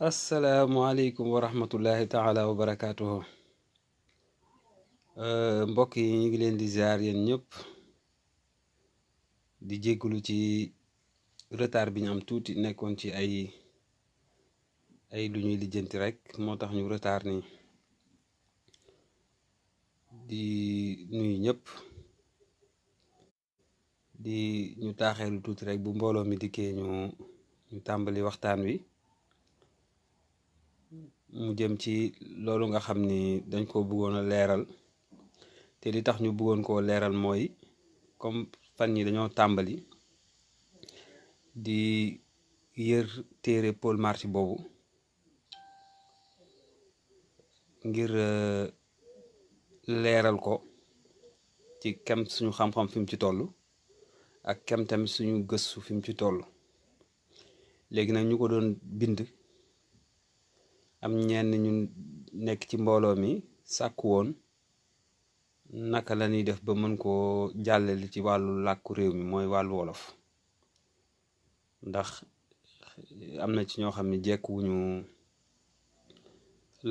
asalaamualeykum wa rahmatullahi taala wa barakaatuhu. Mbokk yi ñu ngi leen di ziar yéen ñëpp di jégalu ci retard bi ñu am tuuti nekkoon ci ay lu ñuy lijjanti rek moo tax ñu retard nii di nuyu ñëpp di ñu taaxeelu tuuti rek bu mbooloo mi dikkee ñu tàmbali waxtaan wi mu jëm ci loolu nga xam ni dañ ko bëggoon a leeral te li tax ñu bëggoon koo leeral mooy comme fan yi dañoo tàmbali di yër téere Paul Marty boobu ngir leeral ko ci kem suñu xam-xam fi mu ci toll ak kem tamit suñu gëstu fi mu ci toll. léegi nag ñu ko doon bind am ñenn ñu nekk ci mbooloo mi sàkku woon naka la ñuy def ba mën koo jàllale ci wàllu làkku réew mi mooy wàllu wolof, ndax am na ci ñoo xam ne jekkuwuñu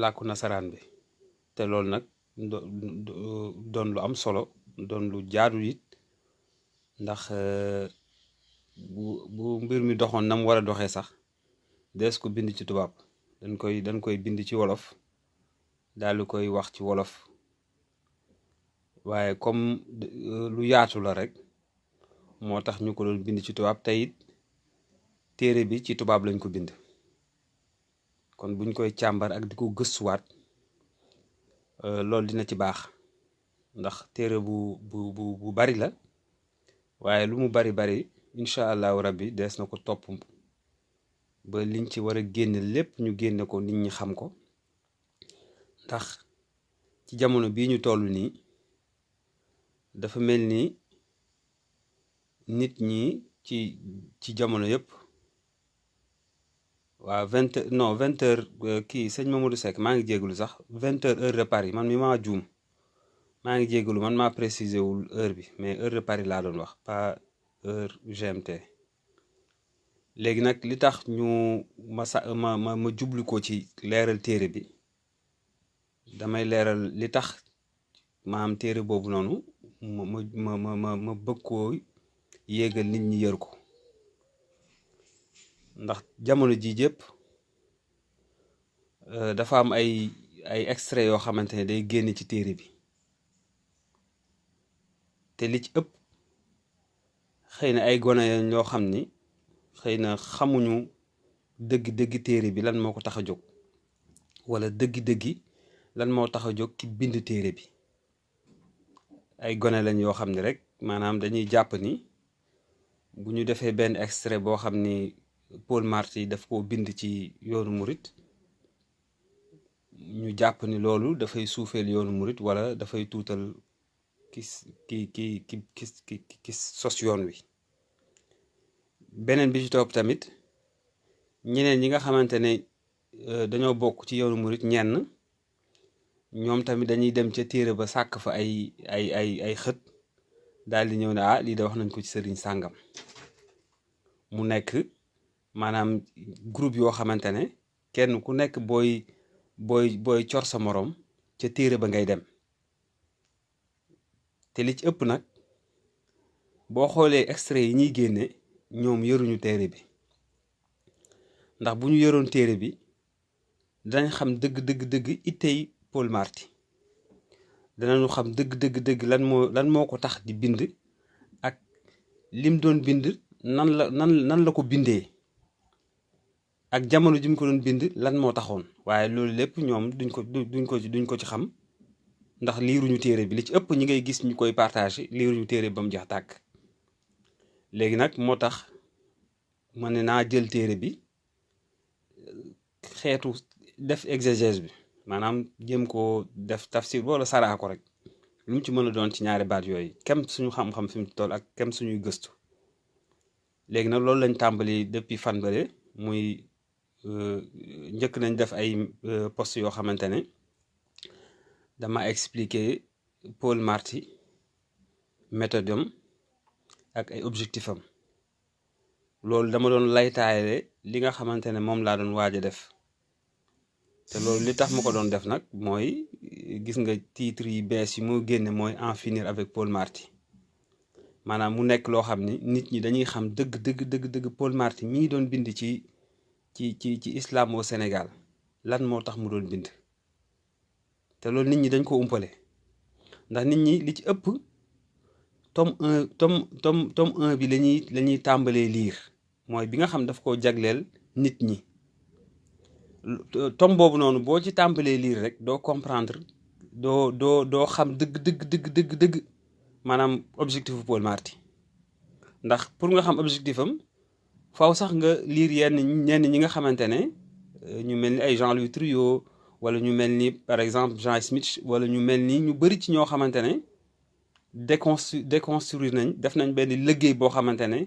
làkku nasaraan bi te loolu nag doon lu am solo, doon lu jaadu it, ndax bu mbir mi doxoon na mu war a doxee sax dees ko bind ci tubaab dañ koy bind ci wolof daal di koy wax ci wolof, waaye comme lu yaatu la rek moo tax ñu ko doon bind ci tubaab te it téere bi ci tubaab lañ ko bind. kon buñ koy càmbar ak di ko gëstuwaat loolu dina ci baax, ndax téere bu bari la, waaye lu mu bari incha allahu rabbi dees na ko topp ba liñ ci war a génne lépp ñu génne ko nit ñi xam ko, ndax ci jamono bii ñu toll nii dafa mel ni nit ñi ci jamono yëpp waaw 20h kii sëñ Mamadou Seck maa ngi jégalu sax 20h heure de Paris, man mi maa juum, maa ngi jégalu, man maa précisé wul heure bi, mais heure de Paris laa doon wax pas heure GMT. léegi nag li tax ñu ma jublu ko ci leeral téere bi, damay leeral li tax maam téere boobu noonu ma bëgg koo yéegal nit ñi yër ko, ndax jamono ji jëpp dafa am ay extrait yoo xamante ne day génn ci téere bi, te li ci ëpp xëy na ay gone ñoo xam ni xëy na xamuñu dëgg-dëgg téere bi lan moo ko tax a jóg, wala dëgg-dëggi lan moo tax a jóg ki bind téere bi. ay gone lañ yoo xam ne rek maanaam dañuy jàpp ni bu ñu defee benn extrait boo xam ni Paul Marty daf koo bind ci yoonu murit, ñu jàpp ni loolu dafay suufeel yoonu murit wala dafay tuutal ki sos yoon wi. beneen bi ci topp tamit ñeneen ñi nga xamante ne dañoo bokk ci yoonu murit, ñoom tamit dañuy dem ca téere ba sàkk fa ay xët daal di ñëw ne lii da wax nañ ko ci sëriñ sàngam. mu nekk maanaam groupe yoo xamante ne kenn ku nekk booy cor sa moroom ca téere ba ngay dem. te li ci ëpp nag boo xoolee extrait yi ñuy génne ñoom yëruñu téere bi, ndax bu ñu yëroon téere bi danañ xam dëgg ittey Paul Marty, danañu xam dëgg lan moo ko tax di bind ak lim doon bind nan la ko bindee ak jamono ji mu ko doon bind lan moo taxoon. waaye loolu lépp ñoom duñ ko ci xam, ndax liiruñu téere bi. li ci ëpp ñi ngay gis ñu koy partagé liiruñu téere ba mu jeex tàkk. léegi nag moo tax ma ne naa jël téere bi xeetu def exégèse bi, maanaam jéem koo def tafsir wala saraa ko rek, lu mu ci mën a doon ci ñaari baat yooyu kem suñu xam-xam fi mu toll ak kem suñuy gëstu. léegi nag loolu lañ tàmbali depuis fan bële, muy njëkk nañ def ay post yoo xamante ne dama expliquer Paul Marty méthode am ak ay objectif am. loolu dama doon laytaayale li nga xamante ne moom laa doon waaj a def te loolu li tax ma ko doon def nag mooy gis nga titre yi bees yi moo génne mooy en finir avec Paul Marty maanaam mu nekk loo xam ni nit ñi dañuy xam dëgg Paul Marty mii doon bind ci islam au Sénégal lan moo tax mu doon bind te loolu nit ñi dañ ko umpale ndax nit ñi li ci ëpp tome 1 bi lañuy tàmbalee lire mooy bi nga xam daf koo jagleel nit ñi tome boobu noonu boo ci tàmbalee lire rek doo comprendre doo xam dëgg maanaam objectif bu Paul Marty ndax pour nga xam objectif am faaw sax nga lire ñenn ñi nga xamante ne ñu mel ni ay Jean-Louis Trouillot wala ñu mel ni par exemple Jean Smith wala ñu mel ni ñu bëri ci ñoo xamante ne déconstruire nañ def nañ benn liggéey boo xamante ne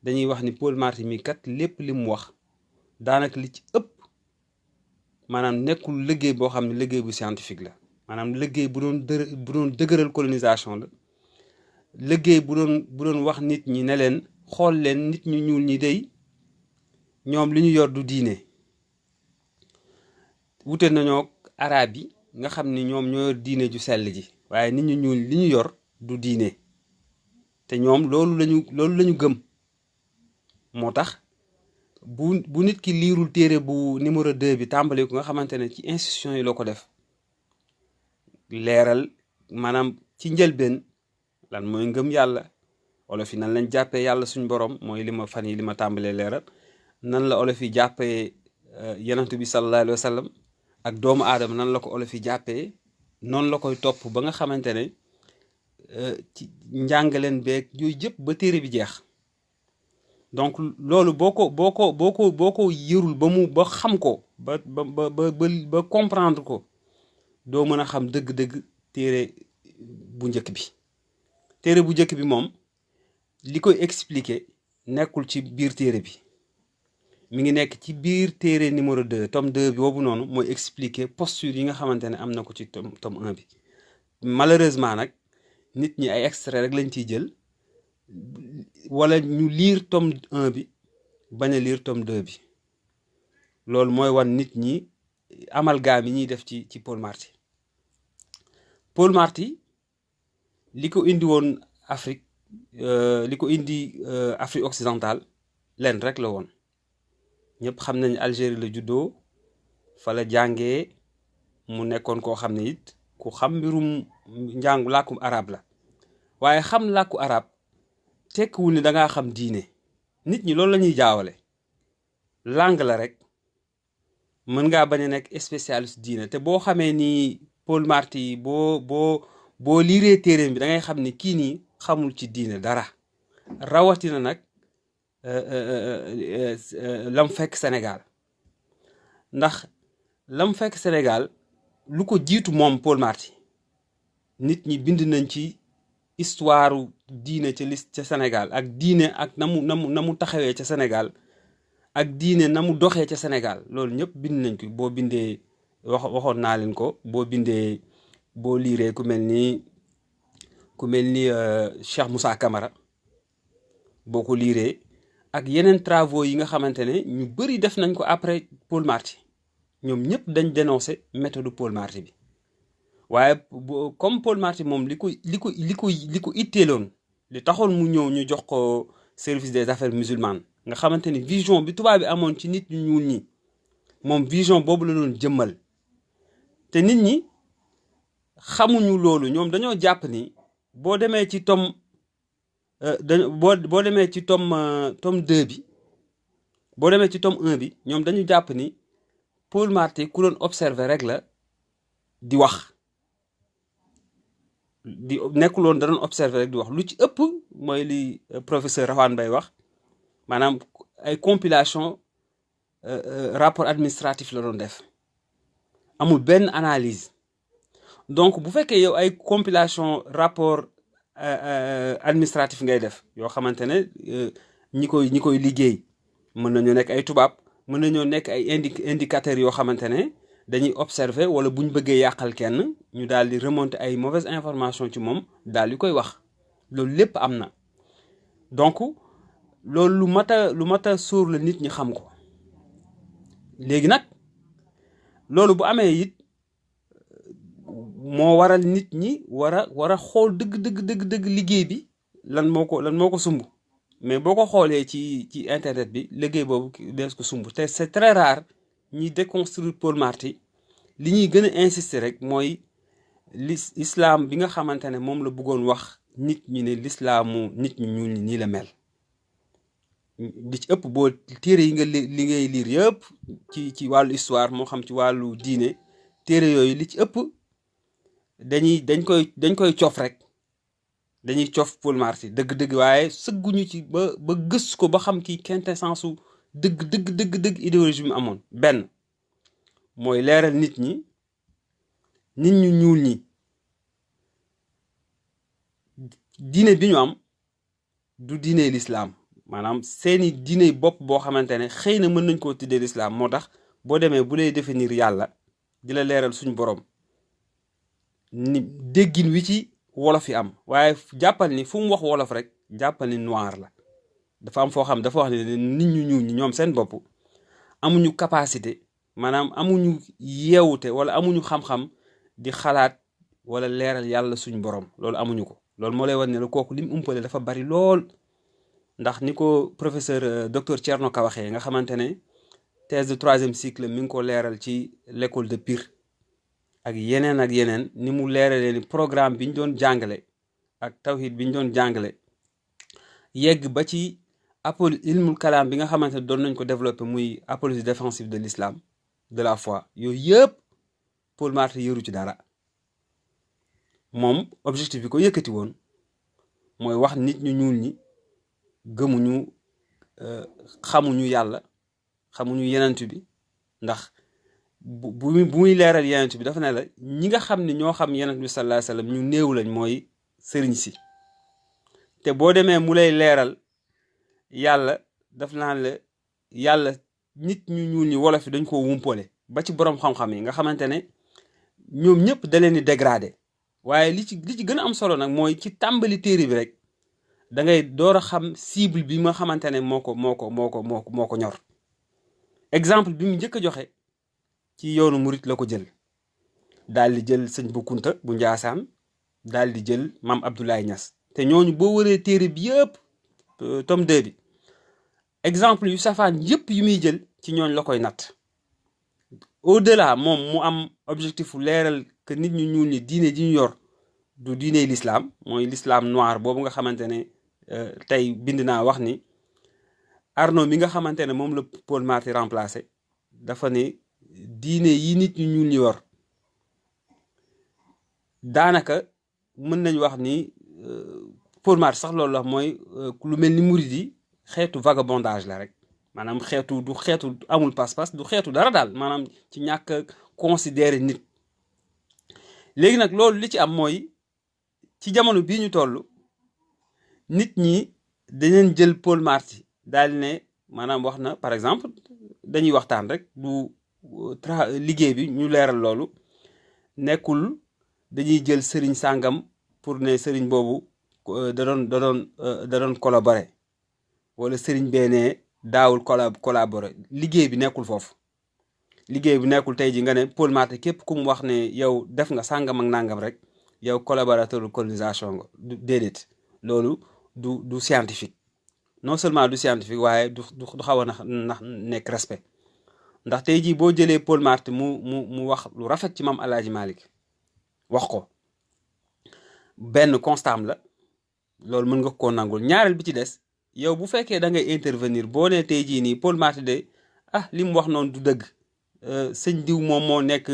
dañuy wax ni Paul Marty mi kat lépp li mu wax daanaka li ci ëpp maanaam nekkul liggéey boo xam ne liggéey bu scientifique la maanaam liggéey bu doon dëgëral colonisation la liggéey bu doon wax nit ñi ne leen xool leen nit ñu ñuul ñi day ñoom li ñu yor du diine wute nañoo arab yi nga xam ni ñoom ñoo yor diine ju sell ji waaye nit ñu ñuul li ñu yor du diine te ñoom loolu lañu gëm moo tax bu nit ki liirul téere bu numéro 2 bi tàmbali ko nga xamante ne ci institution yi la ko def leeral maanaam ci njëlbeen lan mooy ngëm yàlla olof yi nan lañ jàppee yàlla suñ borom mooy li ma tàmbalee leeral nan la olof yi jàppee yenentu bi sallallahu alayhi wa sallam ak doomu aadama nan la ko olof yi jàppee noonu la koy topp ba nga xamante ne ci njàngaleen beeg yooyu yëpp ba téere bi jeex donc loolu boo ko yërul ba xam ko ba comprendre ko doo mën a xam dëgg-dëgg téere bu njëkk bi moom li koy expliquer nekkul ci biir téere bi mi ngi nekk ci biir téere numéro 2 tome 2 bi boobu noonu mooy expliquer posture yi nga xamante ne am na ko ci tome 1 bi malheureusement nag nit ñi ay extrait rek lañ ciy jël wala ñu lire tome 1 bi bañ a lire tome 2 bi loolu mooy wan nit ñi amalgame yi ñuy def ci Paul Marty. Paul Marty li ko indi woon Afrique Afrique occidentale leen rek la woon ñëpp xam nañ Algérie la juddoo fa la jàngee mu nekkoon koo xam ne it ku xam mbirum njàngu làkkum arab la waaye xam làkku arab tekkiwul ni dangaa xam diine nit ñi loolu la ñuy jaawale langue la rek mën ngaa bañ a nekk spécialiste diine te boo xamee ni Paul Marty boo liiree téeréem bi da ngay xam ni kii nii xamul ci diine dara rawatina nag lam fekk Sénégal ndax lam fekk Sénégal lu ko jiitu moom Paul Marty nit ñi bind nañ ci histoire diine ca Sénégal ak diine ak na mu taxawee ca Sénégal ak diine na mu doxee ca Sénégal loolu ñëpp bind nañ ko boo bindee waxoon naa leen ko boo liiree ku mel ni Cheikh Moussa Camara boo ko liiree ak yeneen travaux yi nga xamante ne ñu bëri def nañ ko après Paul Marty ñoom ñëpp dañ dénoncé méthode Paul Marty bi waaye comme Paul Marty moom li ko itteeloon li taxoon mu ñëw ñu jox ko service des affaires musulmanes nga xamante ni vision bi tubaab bi amoon ci nit ñu ñuul ñi moom vision boobu la doon jëmmal te nit ñi xamuñu loolu ñoom dañoo jàpp ni boo demee ci tome boo demee ci tome 2 bi boo demee ci tome 1 bi ñoom dañu jàpp ni Paul Marty ku doon observer rek la di wax nekkuloon da doon observer rek di wax lu ci ëpp mooy li professeur Rawane Mbaye wax maanaam ay compilation rapport administratif la doon def amul benn analyse donc bu fekkee yow ay compilation rapport administratif ngay def yoo xamante ne ñi koy liggéey mën nañoo nekk ay tubaab mën nañoo nekk ay indicateurs yoo xamante ne dañuy observer wala bu ñu bëggee yàqal kenn ñu daal di remonter ay mauvaise information ci moom daal di koy wax loolu lépp am na donc loolu lu mat a sóor la nit ñi xam ko léegi nag loolu bu amee it moo waral nit ñi war a xool dëgg liggéey bi lan moo ko sumb. mais boo ko xoolee ci internet bi liggéey boobu dees ko sumb te c'est très rare ñi déconstruire Paul Marty li ñuy gën a insister rek mooy l'islam bi nga xamante ne moom la bëggoon wax nit ñi ne l'islaamu nit ñi ñuul ñi nii la mel. li ci ëpp boo téere yi li ngay lire yëpp ci wàllu histoire moo xam ci wàllu diine téere yooyu li ci ëpp dañ koy cof rek. dañuy cof Paul Marty dëgg waaye sëgguñu ci ba gës ko ba xam ki quintessence su dëgg idéologie bi mu amoon. benn mooy leeral nit ñu ñuul ñi diine bi ñu am du diine l'islam maanaam seeni diine bopp boo xamante ne xëy na mën nañ koo tuddee l'islam moo tax boo demee bu lay définir yàlla di la leeral suñu borom ni déggin wi ci wolof yi am waaye jàppal ni fu mu wax wolof rek jàppal ni noir la. dafa am foo xam dafa wax ne nit ñu ñuul ñi ñoom seen bopp amuñu capacité maanaam amuñu yeewute wala amuñu xam-xam di xalaat wala leeral yàlla suñu borom loolu amuñu ko. loolu moo lay wan ne la kooku li mu umpale dafa bari lool ndax ni ko professeur docteur Thierno Ka waxee nga xamante ne thèse de 3e cycle mi ngi ko leeral ci l'école de Pire ak yeneen ni mu leeralee ni programme bi ñu doon jàngale ak tawhid bi ñu doon jàngale yegg ba ci ilmul kalaam bi nga xamante ne doon nañ ko développer muy apologie défensive de l'islam de la foi yooyu yëpp Paul Marty yëru ci dara. moom objectif bi ko yëkkati woon mooy wax nit ñu ñuul ñi gëmuñu xamuñu yàlla xamuñu yenent bi ndax bu muy leeral yenent bi dafa ne la ñi nga xam ne ñoo xam yenent bi sallallahu alayhi wasallam ñu néew lañ mooy sëriñ si. te boo demee mu lay leeral yàlla daf naan la yàlla nit ñu ñuul ñi wolof yi dañ koo wumpole ba ci boroom xam-xam yi nga xamante ne ñoom ñëpp da leen di dégradé. waaye li ci gën a am solo nag mooy ci tàmbali téere bi rek da ngay door a xam cible bi nga xamante ne moo ko ñor. exemple bi mu njëkk a joxe ci yoonu murit la ko jël daal di jël sëñ bu Kunta bu Njaasaan daal di jël maam Abdoulaye Niass te ñooñu boo wëree téere bi yëpp tome 2 bi exemple yu safaan yëpp yu muy jël ci ñooñ la koy natt. au-delà moom mu am objectif leeral que nit ñu ñuul ñi diine ji ñu yor du diine l'islam mooy l'islam noir boobu nga xamante ne tey bind naa wax ni Arnaud mi nga xamante ne moom la Paul Marty remplacé dafa ne diine yi nit ñu ñuul ñi yor daanaka mën nañ wax ni Paul Marty sax loolu la mooy lu mel ni murid yi xeetu vagabondage la rek maanaam du xeetu amul pas-pas du xeetu dara daal maanaam ci ñàkk considérer nit. léegi nag loolu li ci am mooy ci jamono bii ñu toll nit ñi dañeen jël Paul Marty daal ne maanaam wax na par exemple dañuy waxtaan rek du liggéey bi ñu leeral loolu nekkul dañuy jël sëriñ sàngam pour ne sëriñ boobu da doon collaborer wala sëriñ bee daawul collaborer. liggéey bi nekkul foofu. liggéey bi nekkul tey ji nga ne Paul Marty képp ku mu wax ne yow def nga sàngam ak nàngam rek yow collaborateur colonisation nga déedéet loolu du scientifique. non seulement du scientifique waaye du xaw a na nekk respect ndax tey jii boo jëlee Paul Marty mu wax lu rafet ci maam El Hadj Malick wax ko benn constat la loolu mën nga koo nangul. ñaareel bi ci des yow bu fekkee da ngay intervenir boo nee tey jii nii Paul Marty de li mu wax noonu du dëgg sëñ diw moom moo nekk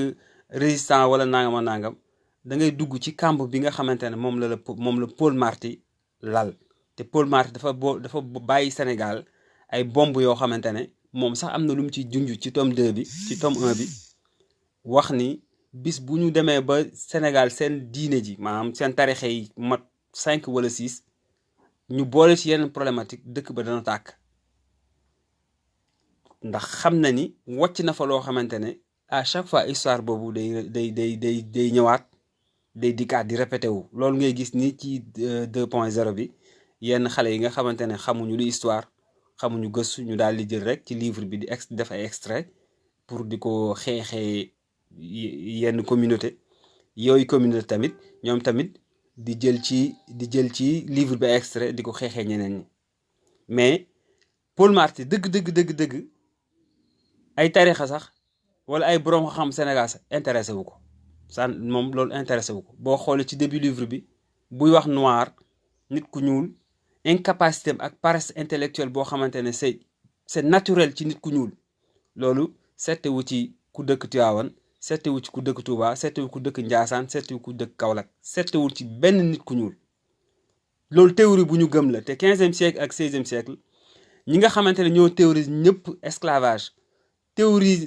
résistant wala nangam da ngay dugg ci camp bi nga xamante ne moom la Paul Marty lal. te Paul Marty dafa bàyyi Sénégal ay bomb yoo xamante ne moom sax am na lu mu ci junj ci tome 2 bi ci tome 1 bi wax ni bis bu ñu demee ba Sénégal seen diine ji maanaam seen tarixe yi mat 5 wala 6 ñu boole ci yenn problématique dëkk ba dana tàkk ndax xam na ni wàcc na fa loo xamante ne à chaque fois histoire boobu day ñëwaat day dikkaat di répété wu. loolu ngay gis ni ci 2.0 bi yenn xale yi nga xamante ne xamuñu lu histoire xamuñu gëstu ñu daal di jël rek ci livre bi di def ay extrait pour di ko xeexee yenn communauté yooyu communauté tamit ñoom tamit di jël ci livre bi extrait di ko xeexee ñeneen ñi mais Paul Marty dëgg ay tarixa sax wala ay borom xam Sénégal sax intéressé wu ko ça moom loolu intéressé wu ko boo xoolee ci début livre bi buy wax noir nit ku ñuul incapacité ak paresse intellectuelle boo xamante ne c'est naturel ci nit ku ñuul loolu settewu ci ku dëkk Tivaouane settewu ci ku dëkk Touba settewu ku dëkk Ndiassane settewu ku dëkk Kaolack settewul ci benn nit ku ñuul loolu théorie bu ñu gëm la te 15e siècle ak 16e siècle ñi nga xamante ne ñoo théorise ñëpp esclavage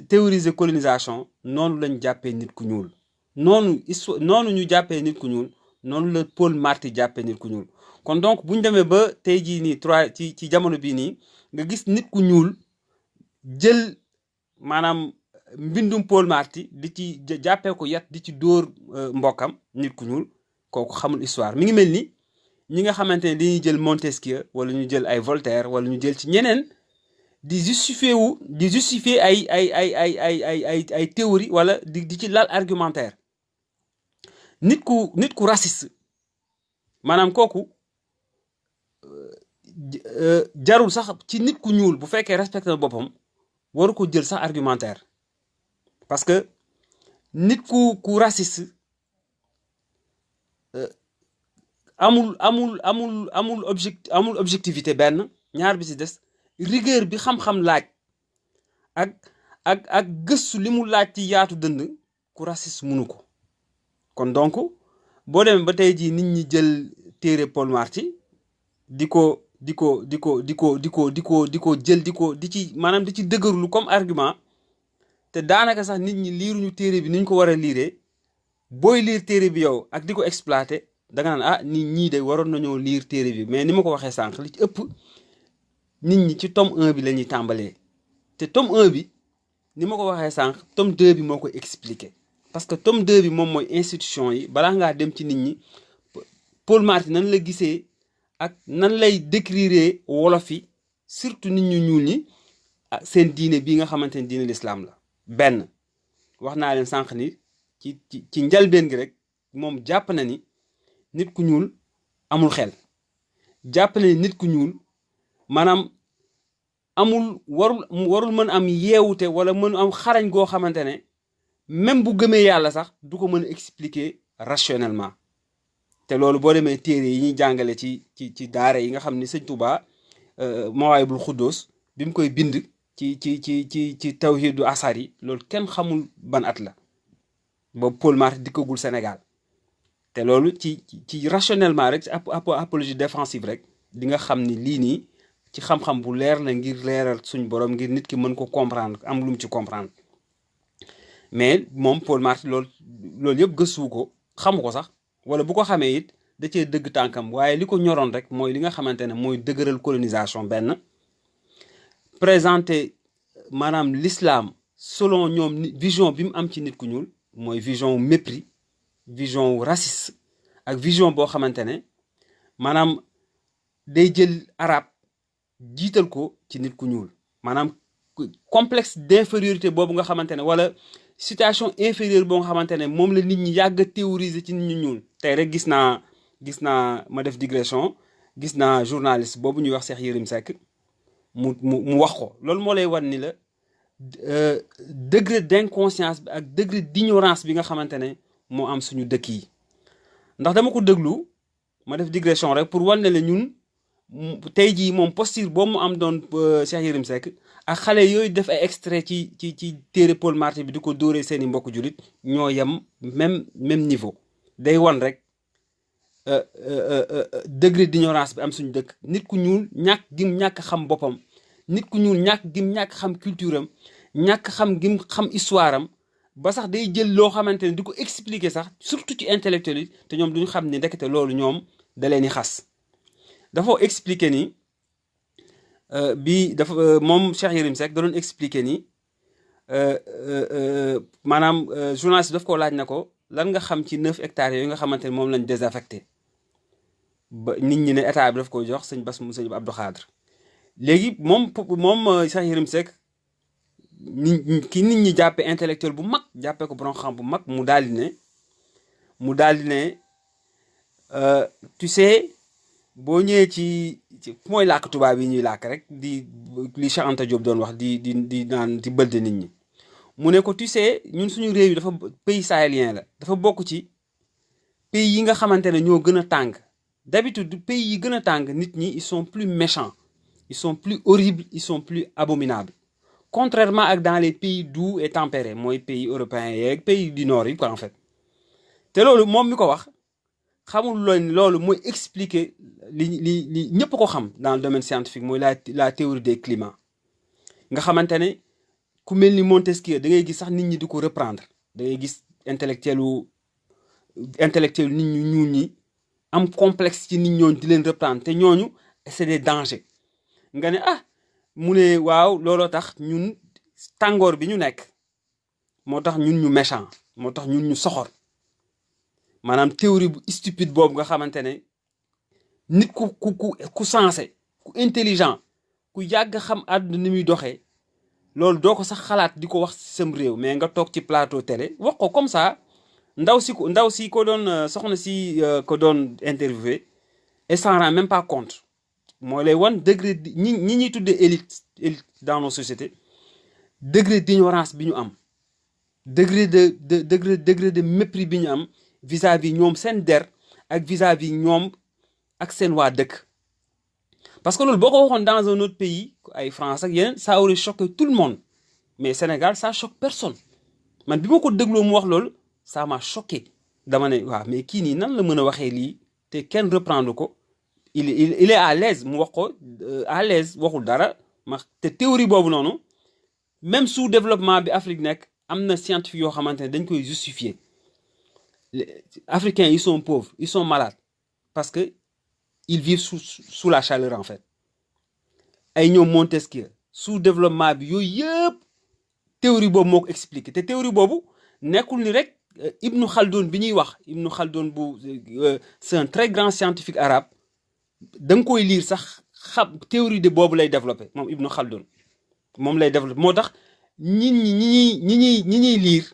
théoriser colonisation noonu lañ jàppee nit ku ñuul noonu ñu jàppee nit ku ñuul noonu la Paul Marty jàppee nit ku ñuul kon donc bu ñu demee ba tey jii nii ci jamono bii nii nga gis nit ku ñuul jël maanaam mbindum Paul Marty di ci jàppee ko yat di ci dóor mbokkam nit ku ñuul kooku xamul histoire mi ngi mel ni ñi nga xamante ne dañuy jël Montesquieu wala ñu jël ay Voltaire wala ñu jël ci ñeneen di justifier ay théorie wala di ci lal argumentaire nit ku raciste maanaam kooku jarul sax ci nit ku ñuul bu fekkee respecté na boppam waru ko jël sax argumentaire parce que nit ku raciste amul objectivité benn ñaar bi ci des rigueur bi xam-xam laaj ak gëstu li mu laaj ci yaatu dënd ku raciste munu ko kon donc boo demee ba tey jii nit ñi jël téere Paul Marty di ci maanaam di ci dëgërlu comme argument te daanaka sax nit ñi liiruñu téere bi ni ñu ko war a liiree booy liir téere bi yow ak di ko exploiter danga naan nit ñii de waroon nañoo liir téere bi mais ni ma ko waxee sànq li ci ëpp nit ñi ci tome 1 bi la ñuy tàmbalee te tome 1 bi ni ma ko waxee sànq tome 2 bi moo koy expliquer parce que tome 2 bi moom mooy institution yi balaa ngaa dem ci nit ñi Paul Marty nan la gisee ak nan lay décrire wolof yi surtout nit ñu ñuul ñi seen diine bii nga xamante ne diine l'islam la benn wax naa leen sànq ni ci njalbeen gi rek moom jàpp na ni nit ku ñuul amul xel jàpp na ni nit ku ñuul maanaam warul mën am yeewute wala mën am xarañ goo xamante ne même bu gëmee yàlla sax du ko mën a expliquer rationnellement te loolu boo demee téere yi ñuy jàngale ci daara yi nga xam ni sëñ Touba Mawaahibul Xuddoos bi mu koy bind ci tawhidu asar yi loolu kenn xamul ban at la boobu Paul Marty dikkagul Sénégal te loolu ci rationnellement rek ci apologie défensive rek di nga xam ni lii nii ci xam-xam bu leer la ngir leeral suñ borom ngir nit ki mën ko comprendre am lu mu ci comprendre mais moom Paul Marty loolu yëpp gëstu ko xamu ko sax wala bu ko xamee it da cee dëgg tànkam waaye li ko ñoroon rek mooy li nga xamante ne mooy dëgëral colonisation benn présenter maanaam l'islam selon ñoom vision bi mu am ci nit ku ñuul mooy vision mépris vision raciste ak vision boo xamante ne maanaam day jël arab jiital ko ci nit ku ñuul maanaam complexe d'infériorité boobu nga xamante ne wala situation inférieure boo nga xamante ne moom la nit ñi yàgg a théoriser ci nit ñu ñuul tey rek gis naa ma def digression gis naa journaliste boobu ñuy wax Cheikh Yérim Seck mu wax ko loolu moo lay wan ni la degré d'inconscience bi ak degré d'ignorance bi nga xamante ne moo am suñu dëkk yi ndax dama ko déglu ma def digression rek pour wan ne la ñun tey jii moom posture boobu mu am doon Cheikh Yérim Seck ak xale yooyu def ay extrait ci téere Paul Marty bi di ko dóoree seeni mbokk jullit ñoo yem même niveau day wan rek degré d'ignorance bi am suñu dëkk nit ku ñuul ñàkk xam boppam nit ku ñuul ñàkk xam culture am ñàkk xam xam histoire am ba sax day jël loo xamante ne di ko expliquer sax surtout ci intellectuel yi te ñoom duñu xam ne ndekete loolu ñoom da leen di xas dafa expliquer ni moom Cheikh Yérim Seck da doon expliquer ni maanaam journaliste daf ko laaj na ko lan nga xam ci 9 hectares yooyu nga xamante ne moom lañ désaffecté ba nit ñi ne état bi daf ko jox sëñ Bass mu sëñ Abdou Khadre léegi moom Cheikh Yérim Seck ki nit ñi jàppe intellectuel bu mag jàppe ko borom xam bu mag mu daal di ne tu sais boo ñëwee ci mooy làkk tubaab yi ñuy làkk rek di li Cheikh Anta Diop doon wax di naan di bëlde nit ñi mu ne ko tu sais ñun suñu réew yi dafa pays sahélien la dafa bokk ci pays yi nga xamante ne ñoo gën a tàng d'habitude pays yi gën a tàng nit ñi ils sont plus méchants ils sont plus horribles ils sont plus abominables contrairement ak dans les pays doux et tempérés mooy pays européens yeeg pays du nord yi quoi en fait te loolu moom mi ko wax xamul loolu mooy expliquer li ñëpp ko xam dans le domaine scientifique mooy la théorie des climats nga xamante ne ku mel ni Montesquieu da ngay gis sax nit ñi di ko reprendre da ngay gis intellectuel nit ñu ñuul ñi am complexe ci nit ñooñu di leen reprendre te ñooñu c'est des dangers nga ne mu ne waaw looloo tax ñun tàngoor bi ñu nekk moo tax ñun ñu méchant moo tax ñun ñu soxor maanaam théorie bu stupide boobu nga xamante ne nit ku sensé ku intelligent ku yàgg xam àdduna ni muy doxee loolu doo ko sax xalaat di ko wax ci sam réew mais nga toog ci plateau télé wax ko comme ça ndaw si ko doon soxna si ko doon interviewé et s'en rend même pas compte moo lay wan degré ñi ñuy tuddee élite dans nos sociétés degré d'ignorance bi ñu am degré de mépris bi ñu am vis-à-vis ñoom seen der ak vis-à-vis ñoom ak seen waa dëkk parce que loolu boo ko waxoon dans un autre pays ay France ak yeneen ça aurait choqué tout le monde mais Sénégal ça choque personne man bi ma ko dégloo mu wax loolu ça m'a choqué dama ne waaw mais kii nii nan la mën a waxee lii te kenn reprendre ko il est à l'aise mu wax ko à l'aise waxul dara te théorie boobu noonu même sous développement bi Afrique nekk am na scientifique yoo xamante ne dañ koy justifier les Africains ils sont pauvres ils sont malades parce que ils vivent sous la chaleur en fait ay ñoom Montesquieu sous développement bi yooyu yëpp théorie boobu moo ko expliqué te théorie boobu nekkul ni rek Ibn Khaldoun bi ñuy wax Ibn Khaldoun c'est un très grand scientifique arabe da nga koy lire sax xam théorie de boobu lay développé moom Ibn Khaldoun moom lay développé moo tax ñi ñuy lire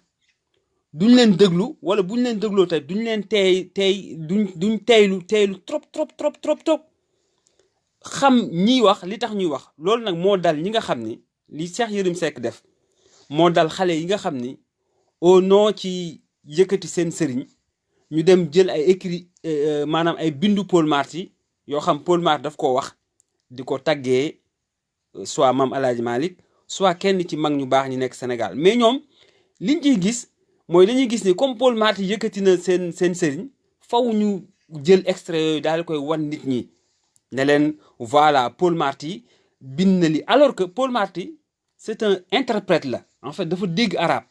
duñ leen déglu wala buñ leen dégloo tey duñ leen duñ teeylu trop xam ñiy wax li tax ñuy wax loolu nag moo dal ñi nga xam ni li Cheikh Yérim Seck def moo dal xale yi nga xam ni au nom ci yëkkati seen sëriñ ñu dem jël ay écrit maanaam ay bindu Paul Marty yoo xam Paul Marty daf koo wax di ko taggee soit Mame El Hadji Malick soit kenn ci mag ñu baax ñi nekk Sénégal mais ñoom liñ ciy gis mooy dañuy gis ni comme Paul Marty yëkkati na seen sëriñ faw ñu jël extrait yooyu daal di koy wan nit ñi ne leen voilà Paul Marty bind na li alors que Paul Marty c'est un interprète la en fait dafa dégg arabe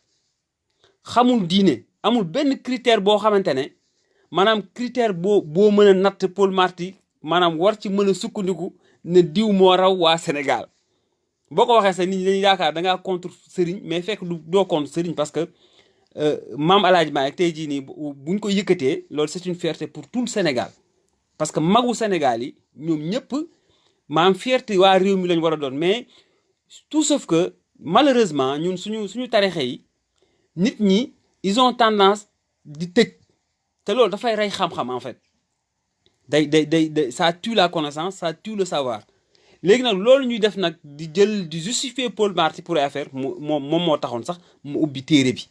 xamul diine amul benn critère boo xamante ne maanaam critère boo mën a natt Paul Marty maanaam war ci mën a sukkandiku ne diw moo raw waa Sénégal boo ko waxee sax nit ñi dañuy yaakaar da ngaa contre Serigne mais fekk doo contre Serigne parce que Mame El Hadji Malick tey jii nii buñ ko yëkkatee loolu c'est une fierté pour tout le Sénégal parce que magu Sénégal yi ñoom ñëpp maam fierté waa réew mi lañ war a doon mais tout sauf que malheureusement ñun suñu tarixe yi nit ñi ils ont tendance di tëj te loolu dafay rey xam-xam en fait day ça tue la connaissance ça tue le savoir léegi nag loolu ñuy def nag di jël di justifier Paul Marty pour affaire moom moo taxoon sax mu ubbi téere bi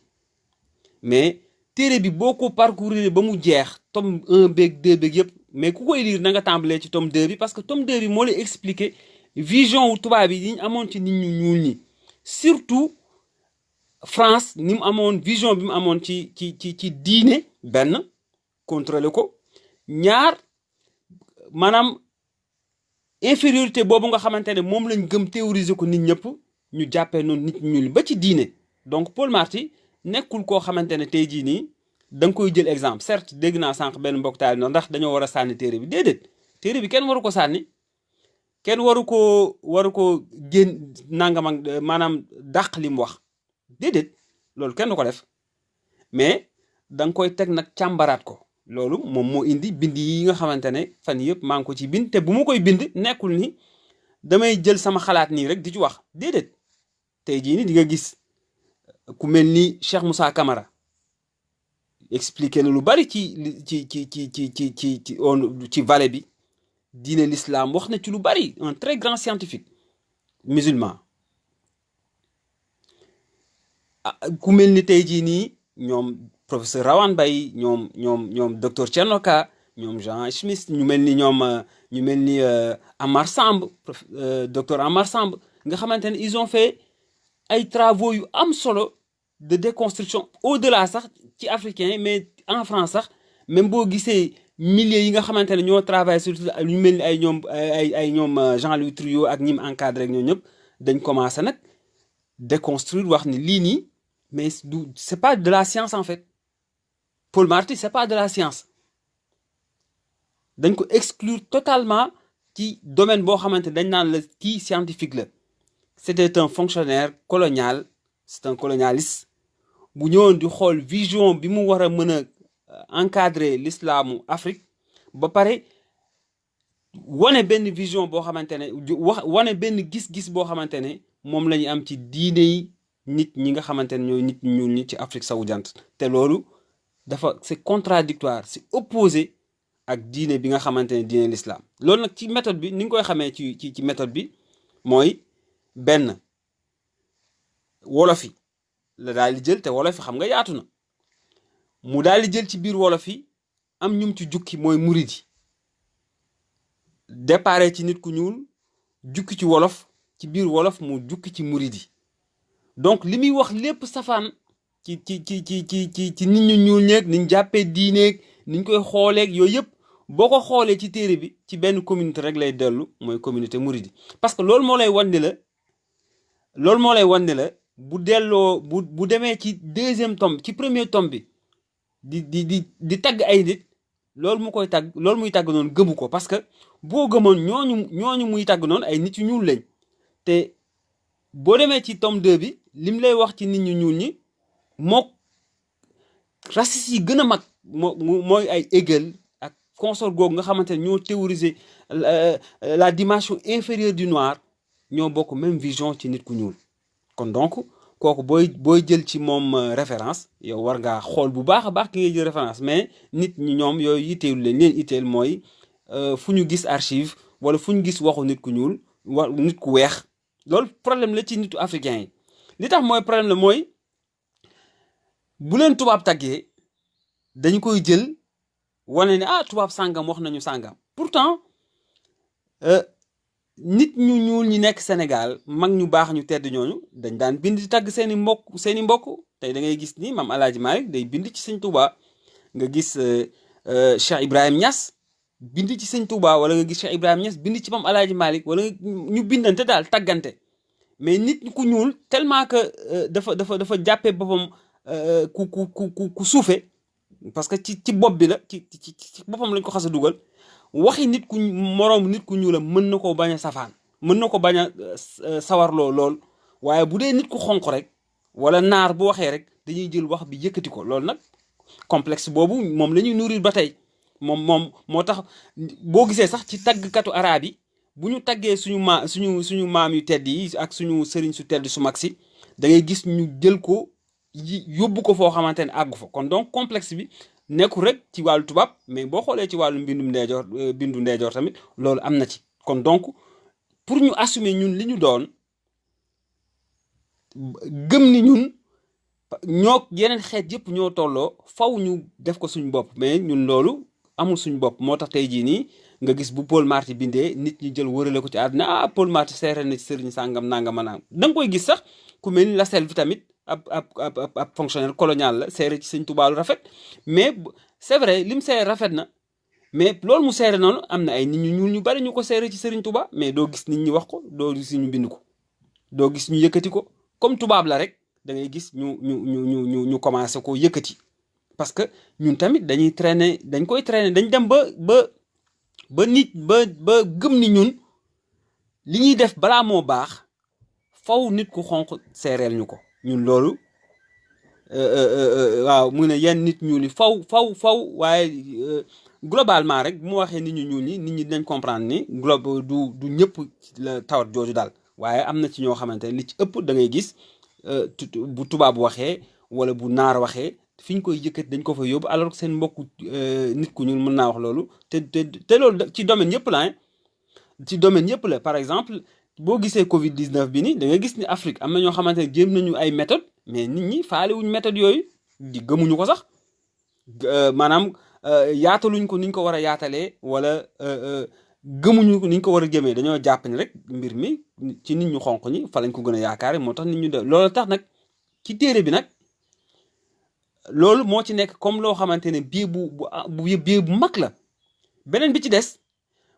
mais téere bi boo ko parcourir ba mu jeex tome 1 beeg 2 beeg yëpp mais ku koy lire na nga tàmbalee ci tome 2 bi parce que tome 2 bi moo lay expliquer vision wu tubaab yi ñu amoon ci nit ñu ñuul ñi surtout France ni mu amoon vision bi mu amoon ci diine benn contrôler ko ñaar maanaam infériorité boobu nga xamante ne moom lañ gëm théoriser ko nit ñëpp ñu jàppee noonu nit ñuul ba ci diine donc Paul Marty nekkul koo xamante ne tey jii nii da nga koy jël exemple certes dégg naa sànq benn mbokk taal ndax dañoo war a sànni téere bi déedéet téere bi kenn waru ko sànni kenn waru ko génn nangam ak maanaam dàq li mu wax déedéet loolu kenn du ko def mais da nga koy teg nag càmbaraat ko loolu moom moo indi bind yi nga xamante ne fan yëpp maa ngi ko ci bind te bu ma koy bind nekkul ni damay jël sama xalaat nii rek di ci wax déedéet tey jii ni di nga gis ku mel ni Cheikh Moussa Camara expliqué na lu bari ci vallée bi diine l'islam wax na ci lu bari, un très grand scientifique musulman. ku mel ni tey jii nii ñoom professeur Rawane Baye ñoom docteur Thierno Ka ñoom Jean Smith ñu mel ni Amar Samb docteur Amar Samb nga xamante ne ils ont fait ay travaux yu am solo de déconstruction au-delà sax ci africain mais en France sax même boo gisee milliers yi nga xamante ne ñoo travaillé sur ñu mel ni ay ñoom Jean-Louis Trouillot ak ñi mu encadré ak ñoom ñëpp dañ commencé nag déconstruire wax ni lii nii mais c'est pas de la science en fait. Paul Marty c'est pas de la science dañ ko exclure totalement ci domaine boo xamante dañ naan la kii scientifique la. C'était un fonctionnaire colonial, c'est un colonialiste bu ñëwoon di xool vision bi mu war a mën a encadrer l'islamu Afrique ba pare wane benn vision boo xamante ne wane benn gis-gis boo xamante ne moom la ñu am ci diine yi nit ñi nga xamante ne ñooy nit ñuul ñi ci Afrique sowu jant te loolu c'est contradictoire, c'est opposé ak diine bi nga xamante ne diine l'islam. Loolu nag ci méthode bi ni nga koy xamee ci méthode bi mooy benn wolof yi la daal di jël te wolof yi xam nga yaatu na mu daal di jël ci biir wolof yi am ñum ci jukki mooy murid yi déparé ci nit ku ñuul jukki ci wolof ci biir wolof mu jukki ci murid yi donc li muy wax lépp safaan ci nit ñu ñuul ñeeg niñ jàppee diineeg niñ koy xooleeg yooyu yëpp boo ko xoolee ci téere bi ci benn communauté rek lay dellu mooy communauté murid yi parce que loolu moo lay wan ne la bu delloo bu demee ci deuxième tome ci premier tome bi di tagg ay nit loolu muy tagg noonu gëmu ko parce que boo gëmoon ñooñu muy tagg noonu ay nit yu ñuul lañ te boo demee ci tome 2 bi lim lay wax ci nit ñu ñuul ñi mook racistes yi gën a mag mooy ay Hegel ak consort googu nga xamante ne ñoo théoriser la dimension inférieure du noir ñoo bokk même vision ci nit ku ñuul kon donc kooku booy jël ci moom référence yow war ngaa xool bu baax a baax ki ngay jël référence mais nit ñi ñoom yooyu itteelu leen itteel mooy fu ñu gis archive wala fu ñu gis waxu nit ku ñuul nit ku weex loolu problème la ci nitu africain yi li tax mooy problème la mooy bu leen tubaab taggee dañu koy jël wane ne tubaab sàngam wax nañu sàngam pourtant nit ñu ñuul ñi nekk Sénégal mag ñu baax ñu tedd ñooñu dañ daan bind di tagg seeni mbokk tey da ngay gis ni maam Alaaji Malick day bind ci sëñ Touba nga gis Cheikh Ibrahim Niass bind ci sëñ Touba wala nga gis Cheikh Ibrahim Niass bind ci maam Alaaji Malick wala ñu bindante daal taggante mais nit ku ñuul tellement que dafa jàppee boppam ku suufe parce que ci bopp bi la ci boppam lañ ko xas a dugal waxi nit ku moroom nit ku ñuulam mën na ko bañ a safaan mën na ko bañ a sawarloo lool waaye bu dee nit ku xonq rek wala naar bu waxee rek dañuy jël wax bi yëkkati ko loolu nag complexe boobu moom la ñuy nourrir ba tey moom moo tax boo gisee sax ci taggkatu araab yi bu ñu taggee suñu maam yu tedd yi ak suñu sëriñ su tedd su mag si da ngay gis ñu jël ko yóbbu ko foo xamante ne àggu fa kon donc complexe bi nekkul rek ci wàllu tubaab mais boo xoolee ci wàllu bindu ndeejoor tamit loolu am na ci kon donc pour ñu assumer ñun li ñu doon gëm ni ñun ñoo yeneen xeet yëpp ñoo tolloo faw ñu def ko suñu bopp mais ñun loolu amul suñu bopp moo tax tey jii nii nga gis bu Paul Marty bindee nit ñi jël wërale ko ci àdduna Paul Marty seere na ci sëriñ sàngam nangam da nga koy gis sax ku mel ni Lassalle tamit ab fonctionnaire colonial la seere ci sëñ Tuubaa lu rafet mais c'est vrai lim seere rafet na mais loolu mu seere noonu am na ay nit ñu ñuul ñu bari ñu ko seere ci sëriñ Tuubaa mais doo gis nit ñi wax ko doo gis ñu bind ko doo gis ñu yëkkati ko comme tubaab la rek da ngay gis ñu commencé ko yëkkati parce que ñun tamit dañ koy traîner dañ dem ba nit ba gëm ni ñun li ñuy def balaa moo baax faw nit ku xonq seereel ñu ko ñun loolu waaw mu ne yenn nit ñuul yi faw waaye globalement rek bu mu waxee nit ñu ñuul ñi nit ñi dinañ comprendre ni du ñëpp la tawat jooju daal waaye am na ci ñoo xamante ne li ci ëpp da ngay gis bu tubaab waxee wala bu naar waxee fi ñu koy yëkkat dañ ko fa yóbbu alors que seen mbokku nit ku ñuul mën naa wax loolu te loolu ci domaine yëpp la ci domaine yëpp la par exemple boo gisee Covid 19 bi ni da nga gis ni Afrique am na ñoo xamante ne jéem nañu ay méthode mais nit ñi faale wuñ méthode yooyu di gëmuñu ko sax maanaam yaataluñ ko niñ ko war a yaatalee wala gëmuñu niñ ko war a jëmee dañoo jàpp ni rek mbir mi ci nit ñu xonq ñi fa lañ ko gën a yaakaare moo tax nit ñu de loolu tax nag ci téere bi nag loolu moo ci nekk comme loo xamante ne biais bu mag la beneen bi ci des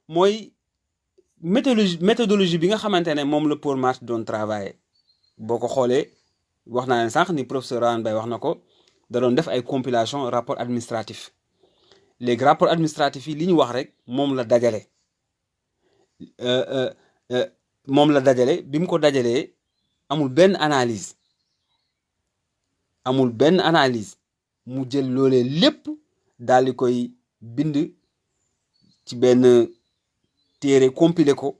mooy méthodologie bi nga xamante ne moom la Paul Marty doon travailler boo ko xoolee wax naa leen sànq ni professeur Rawane Baye wax na ko da doon def ay compilation rapport administratif léegi rapport administratif yi li ñu wax rek moom la dajale bi mu ko dajalee amul benn analyse mu jël loolee lépp daal di koy bind ci benn téere compilé ko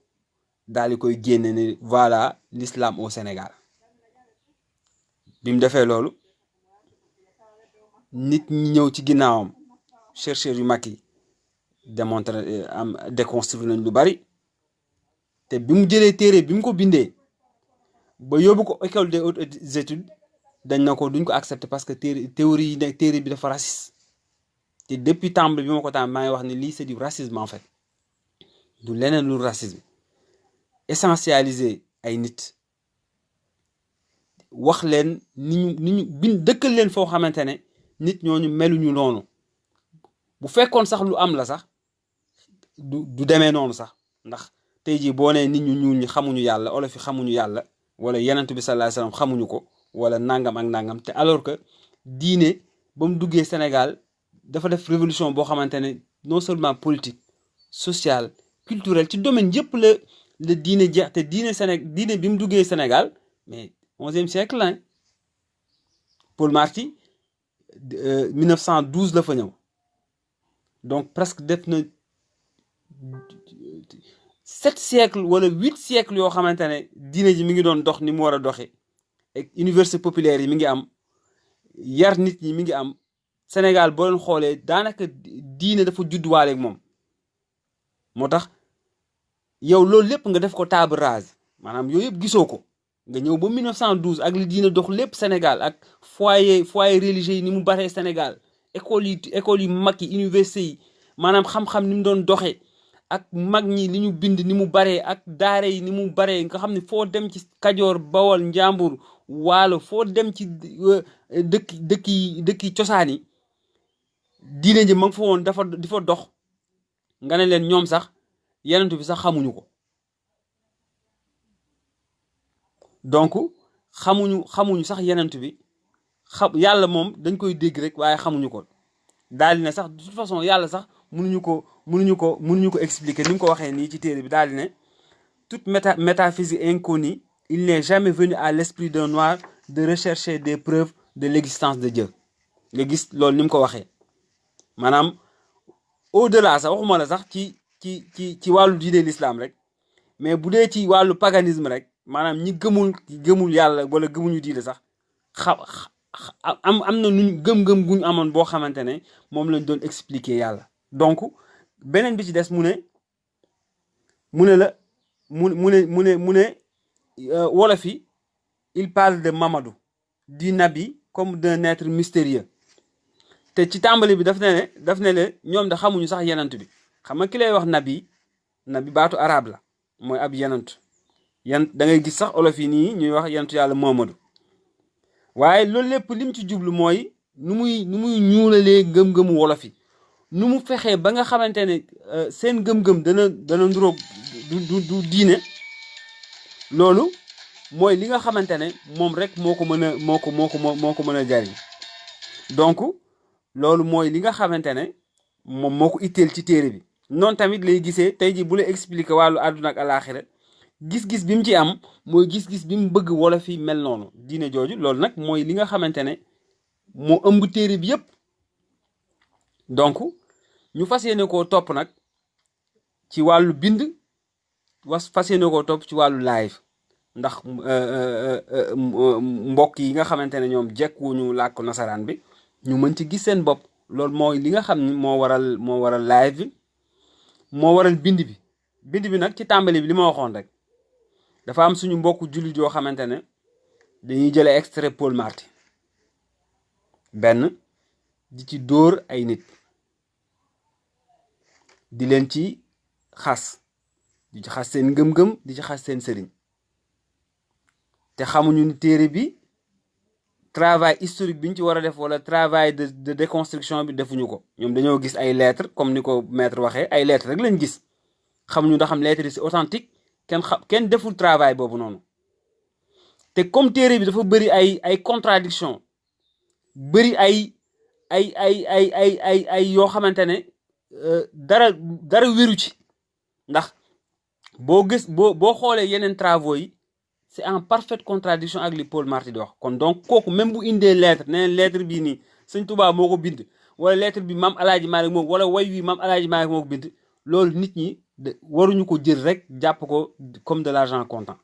daal di koy génne ne voilà l'islam au Sénégal bi mu defee loolu nit ñi ñëw ci ginnaawam chercheurs yu mag yi déconstruire nañ lu bari te bi mu jëlee téere bi mu ko bindee ba yóbbu ko école des hautes études dañ na ko duñ ko accepter parce que théorie yi nekk téere bi dafa raciste te depuis tàmbali bi ma ko tàmbali maa ngi wax ne lii c'est du racisme en fait du leneen lu racisme essentialiser ay nit wax leen ni ñu dëkkal leen foo xamante ne nit ñooñu meluñu noonu bu fekkoon sax lu am la sax du demee noonu sax ndax tey jii boo nee nit ñu ñuul ñi xamuñu yàlla olof yi xamuñu yàlla wala yenentu bi sallallahu alayhi wasallam xamuñu ko wala nangam ak nangam te alors que diine ba mu duggee Sénégal dafa def révolution boo xamante ne non seulement politique sociale culturelle ci domaine yëpp la diine jeex te diine bi mu duggee Sénégal mais 11e siècle la Paul Marty 1912 la fa ñëw donc presque def na 7 siècles wala 8 siècles yoo xamante ne diine ji mi ngi doon dox ni mu war a doxee ak université populaire yi mi ngi am yar nit ñi mi ngi am Sénégal boo leen xoolee daanaka diine dafa judduwaale ak moom moo tax yow loolu lépp nga def ko table rase maanaam yooyu yëpp gisoo ko nga ñëw ba 1912 ak li diine dox lépp Sénégal ak foyer religieux yi ni mu baree Sénégal école yi mag yi université yi maanaam xam-xam ni mu doon doxee ak mag ñi li ñu bind ni mu baree ak daare yi ni mu baree nga xam ne foo dem ci Kajoor Bawol Njàmbur Waalo foo dem ci dëkki cosaan yi diine ji ma nga fa woon di fa dox nga ne leen ñoom sax yenentu bi sax xamuñu ko donc xamuñu sax yenentu bi yàlla moom dañ koy dégg rek waaye xamuñu ko daal di ne sax de toute façon yàlla sax mënuñu ko expliquer ni mu ko waxee nii ci téere bi daal di ne toute métaphysique inconnue il n'est jamais venu à l'esprit d'un noir de rechercher des preuves de l'existence de Dieu nga gis loolu ni mu ko waxee maanaam au-delà sax waxuma la sax ci wàllu diine l'islam rek mais bu dee ci wàllu paganisme rek maanaam ñi gëmul yàlla wala gëmuñu diine sax am na nuñ gëm-gëm guñ amoon boo xamante ne moom lañ doon expliquer yàlla donc beneen bi ci des mu ne wolof yi il parle de Mamadou du nabi comme d'un être mystérieux te ci tàmbali bi daf ne le ñoom da xamuñu sax yenant bi xam nga ki lay wax nabi baatu arabe la mooy ab yenant da ngay gis sax olof yi nii ñuy wax yenantu yàlla Mamadou waaye loolu lépp lim ci jublu mooy nu muy ñuulalee gëm-gëmu wolof yi nu mu fexee ba nga xamante ne seen gëm-gëm dana nduróog du diine loolu mooy li nga xamante ne moom rek moo ko mën a jariñ donc loolu mooy li nga xamante ne moom moo ko itteel ci téere bi noonu tamit lay gisee tey ji bu la expliquer wàllu àdduna ak alaaxira gis-gis bi mu ci am mooy gis-gis bi mu bëgg wolof yi mel noonu diine jooju loolu nag mooy li nga xamante ne moo ëmb téere bi yépp donc ñu fas yéene koo topp nag ci wàllu bind fas yéene koo topp ci wàllu live ndax mbokk yi nga xamante ne ñoom jekkuwuñu làkk nasaraan bi ñu mën ci gis seen bopp. loolu mooy li nga xam ni moo waral live bi moo waral bind bi nag ci tàmbali bi li ma waxoon rek dafa am suñu mbokku jullit yoo xamante ne dañuy jële extrait Paul Marty benn di ci dóor ay nit di leen ci xas di ci xas seen ngëm-ngëm di ci xas seen sëriñ te xamuñu ni téere bi travail historique bi ñu ci war a def wala travail de déconstruction bi defuñu ko. ñoom dañoo gis ay lettres comme ni ko maître waxee ay lettres rek lañ gis xamuñu ndax am lettres yi c'est authentique kenn deful travail boobu noonu. te comme téere bi dafa bëri ay contradiction bëri ay yoo xamante ne dara wéru ci ndax boo xoolee yeneen travaux yi c'est en parfaite contradiction ak li Paul Marty di wax. kon donc kooku même bu indee lettre neneen lettre bii nii Sëñ Tuubaa moo ko bind wala lettre bi Maam Alaaji Maalik moo wala way wi Maam Alaaji Maalik moo ko bind loolu nit ñi waruñu ko jël rek jàpp ko comme de l'argent comptant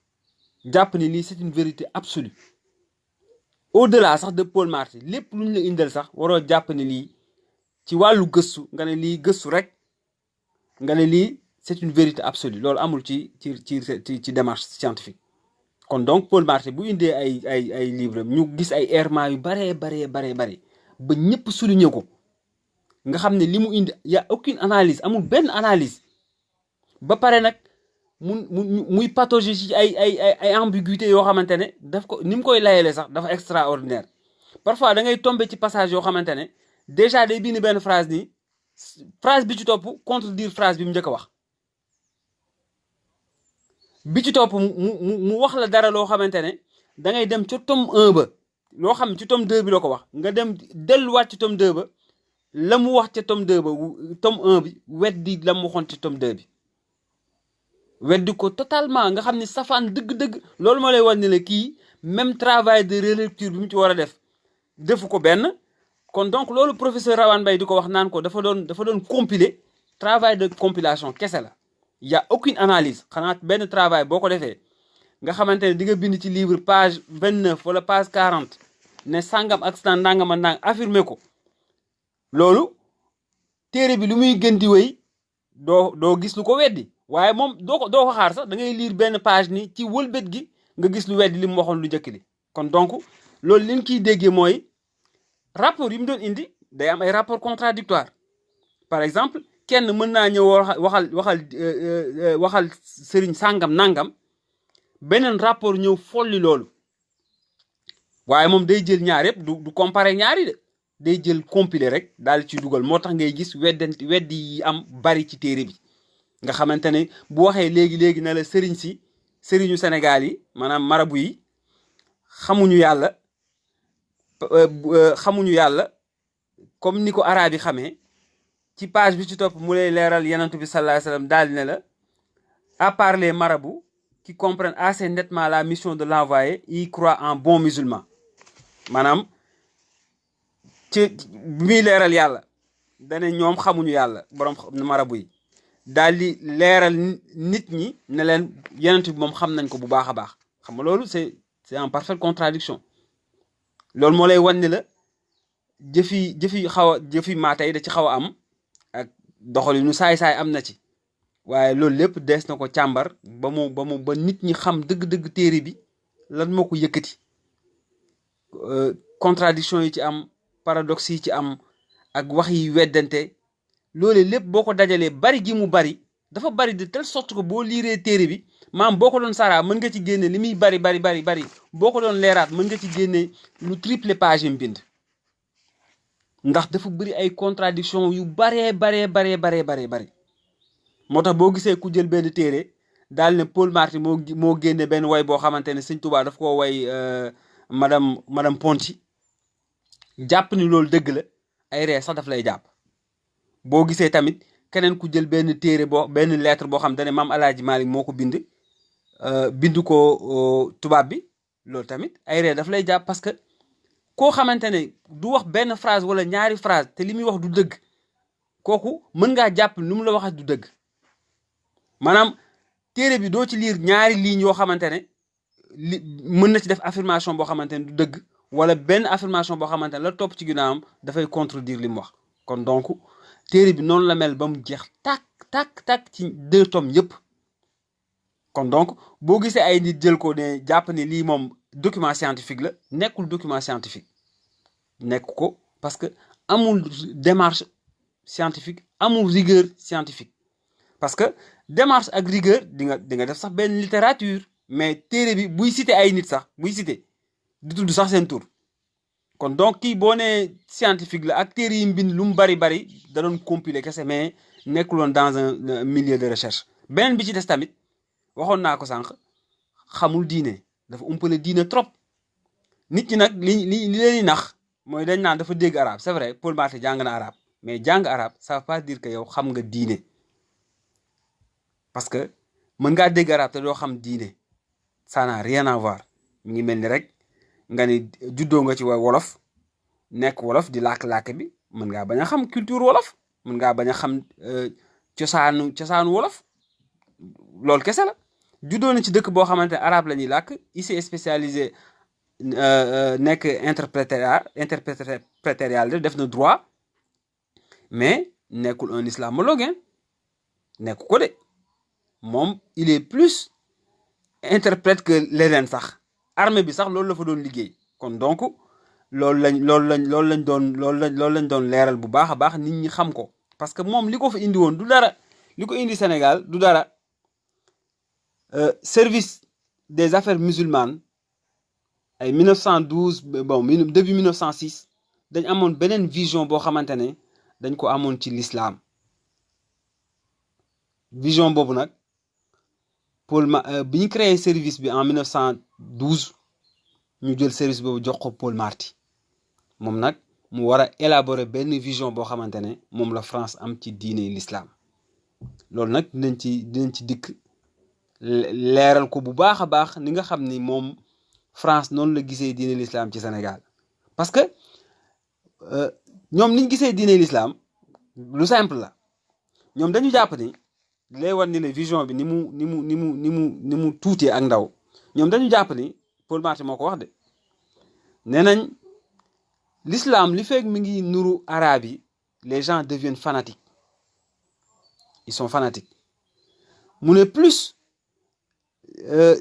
jàpp ni lii c'est une vérité absolue au-delà sax de Paul Marty lépp lu ñu la indal sax waroo jàpp ni lii ci wàllu gëstu nga ne lii gëstu rek nga ne lii c'est une vérité absolue loolu amul ci démarche scientifique. kon donc Paul Marty bu indee ay livre ñu gis ay errements yu baree ba ñëpp souligner ko nga xam ne li mu indi y a aucune analyse amul benn analyse ba pare nag muy patauger ci ay ambiguïté yoo xamante ne daf ko ni mu koy layeele sax dafa extraordinaire. parfois da ngay tomber ci passage yoo xamante ne déjà day bind benn phrase nii phrase bi ci topp contredire phrase bi mu njëkk a wax bi ci topp mu wax la dara loo xamante ne da ngay dem ca tome 1 ba loo xam ci tome 2 bi la ko wax nga dem delluwaat ci tome 2 ba la mu wax ca tome 2 ba tome 1 bi weddi la mu waxoon ci tome 2 bi weddi ko totalement nga xam ni safaan dëgg-dëgg loolu moo lay wan ne la kii même travail de relecture bi mu ci war a defu ko benn. kon donc loolu professeur Rawane Mbaye di ko wax naan ko dafa doon compiler travail de compilation kese la. y a aucune analyse xanaa benn travail boo ko defee nga xamante ne di nga bind ci livre page 29 wala page 40 ne sangam accident nangam ak nangam affirmer ko loolu téere bi lu muy gën di wéy doo gis lu ko weddi waaye moom doo ko xaar sax da ngay lire benn page ni ci wëlbét gi nga gis lu weddi li mu waxoon lu njëkk li. kon donc loolu li ñu ciy déggee mooy rapport yi mu doon indi day am ay rapport contradictoire par exemple kenn mën naa ñëw waxal sëriñ sàngam nangam beneen rapport ñëw folli loolu waaye moom day jël ñaar yëpp du comparer ñaari de day jël compiler rek daal ci dugal moo tax ngay gis weddi yi am bari ci téere bi nga xamante ne bu waxee léegi na la sëriñu Sénégal yi maanaam marabu yi xamuñu yàlla comme ni ko araab yi xamee. ci page bi ci topp mu lay leeral yenentu bi sallallahu alayhi wasallam daal ne la à part les marabouts qui comprennent assez nettement la mission de l'envoyé y croient en bon musulman maanaam ci bi muy leeral yàlla dane ñoom xamuñu yàlla borom marabout yi daal di leeral nit ñi ne leen yenentu bi moom xam nañ ko bu baax a baax xam nga loolu c'est en parfaite contradiction loolu moo lay wan ne la jëfi maatay da ci xaw a am ak doxalinu saay-saay am na ci waaye loolu lépp dees na ko càmbar ba nit ñi xam dëgg-dëgg téere bi lan moo ko yëkkati contradiction yi ci am paradoxe yi ci am ak wax yi weddante loolu lépp boo ko dajalee bari gi mu bari dafa bari de telle sorte que boo liiree téere bi maam boo ko doon saraa mën nga ci génne li muy bari boo ko doon leeraat mën nga ci génne lu triple page yi mbind ndax dafa bëri ay contradiction yu baree bari moo tax boo gisee ku jël benn téere daal ne Paul Marty moo génne benn way boo xamante ne Sëñ Tuubaa daf ko way madame Ponty jàpp ni loolu dëgg la ay ree sax daf lay jàpp. boo gisee tamit keneen ku jël benn téere benn lettre boo xam ne Maam Alaaji Maalik moo ko bind ko tubaab bi loolu tamit ay ree daf lay jàpp parce que koo xamante ne du wax benn phrase wala ñaari phrase te li muy wax du dëgg kooku mën ngaa jàpp lu mu la wax du dëgg maanaam téere bi doo ci lire ñaari lignes yoo xamante ne li mën na ci def affirmation boo xamante ne du dëgg wala benn affirmation boo xamante ne la topp ci ginnaawam dafay contredire li mu wax. kon donc téere bi noonu la mel ba mu jeex tàkk ci 2 tomes yëpp. kon donc boo gisee ay nit jël ko ne jàpp ne lii moom document scientifique la nekkul document scientifique nekk ko parce que amul démarche scientifique amul rigueur scientifique parce que démarche ak rigueur di nga def sax benn littérature mais téere bi buy cité ay nit sax buy cité di tudd sax seen tur. kon donc kii boo nee scientifique la ak téere yi mbind lu mu bari da doon compiler kese mais nekkuloon dans un milieu de recherche. beneen bi ci des tamit waxoon naa ko sànq xamul diine dafa umpale diine trop nit ñi nag li leen di nax mooy dañ naan dafa dégg arabe c'est vrai Paul Marty jàng na arabe mais jàng arabe ça veut pas dire que yow xam nga diine parce que mën ngaa dégg arabe te doo xam diine ça n'a rien à voir mi ngi mel ni rek nga ni juddoo nga ci wolof nekk wolof di làkk-làkk bi mën ngaa bañ a xam culture wolof mën ngaa bañ a xam cosaanu wolof loolu kese la. juddoo na ci dëkk boo xamante ne arabe la ñuy làkk il s'est spécialisé nekk interprétarial def na droit mais nekkul un islamologue nekk ko de moom il est plus interprète que leneen sax armée bi sax loolu la fa doon liggéey. kon donc loolu lañ doon leeral bu baax a baax nit ñi xam ko parce que moom li ko fa indi woon du dara li ko indi Sénégal du dara. Service des affaires musulmanes ay 1912 bon début 1906 dañ amoon beneen vision boo xamante ne dañ ko amoon ci l'islam vision boobu nag bi ñu créé service bi en 1912 ñu jël service boobu jox ko Paul Marty moom nag mu war a élaborer benn vision boo xamante ne moom la France am ci diine l'islam loolu nag dinañ ci dikk leeral ko bu baax a baax ni nga xam ni moom France noonu la gisee diine l'islam ci Sénégal parce que ñoom niñ gisee diine l'islam lu simple la ñoom dañu jàpp ni lay war ni la vision bi ni mu tuutee ak ndaw ñoom dañu jàpp ni Paul Marty moo ko wax de nee nañ l'islam li fekk mi ngi nuru arabe yi les gens deviennent fanatiques ils sont fanatiques mu ne plus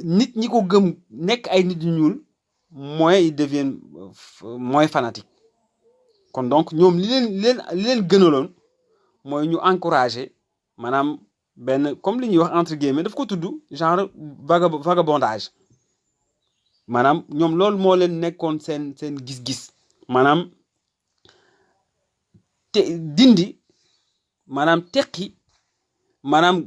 nit ñi ko gëm nekk ay nit ñu ñuul moins ils deviennent moins fanatiques kon donc ñoom li leen gënaloon mooy ñu encourager maanaam benn comme li ñuy wax entre guillemets daf ko tudd genre vagabondage maanaam ñoom loolu moo leen nekkoon seen gis-gis maanaam dindi maanaam teqi maanaam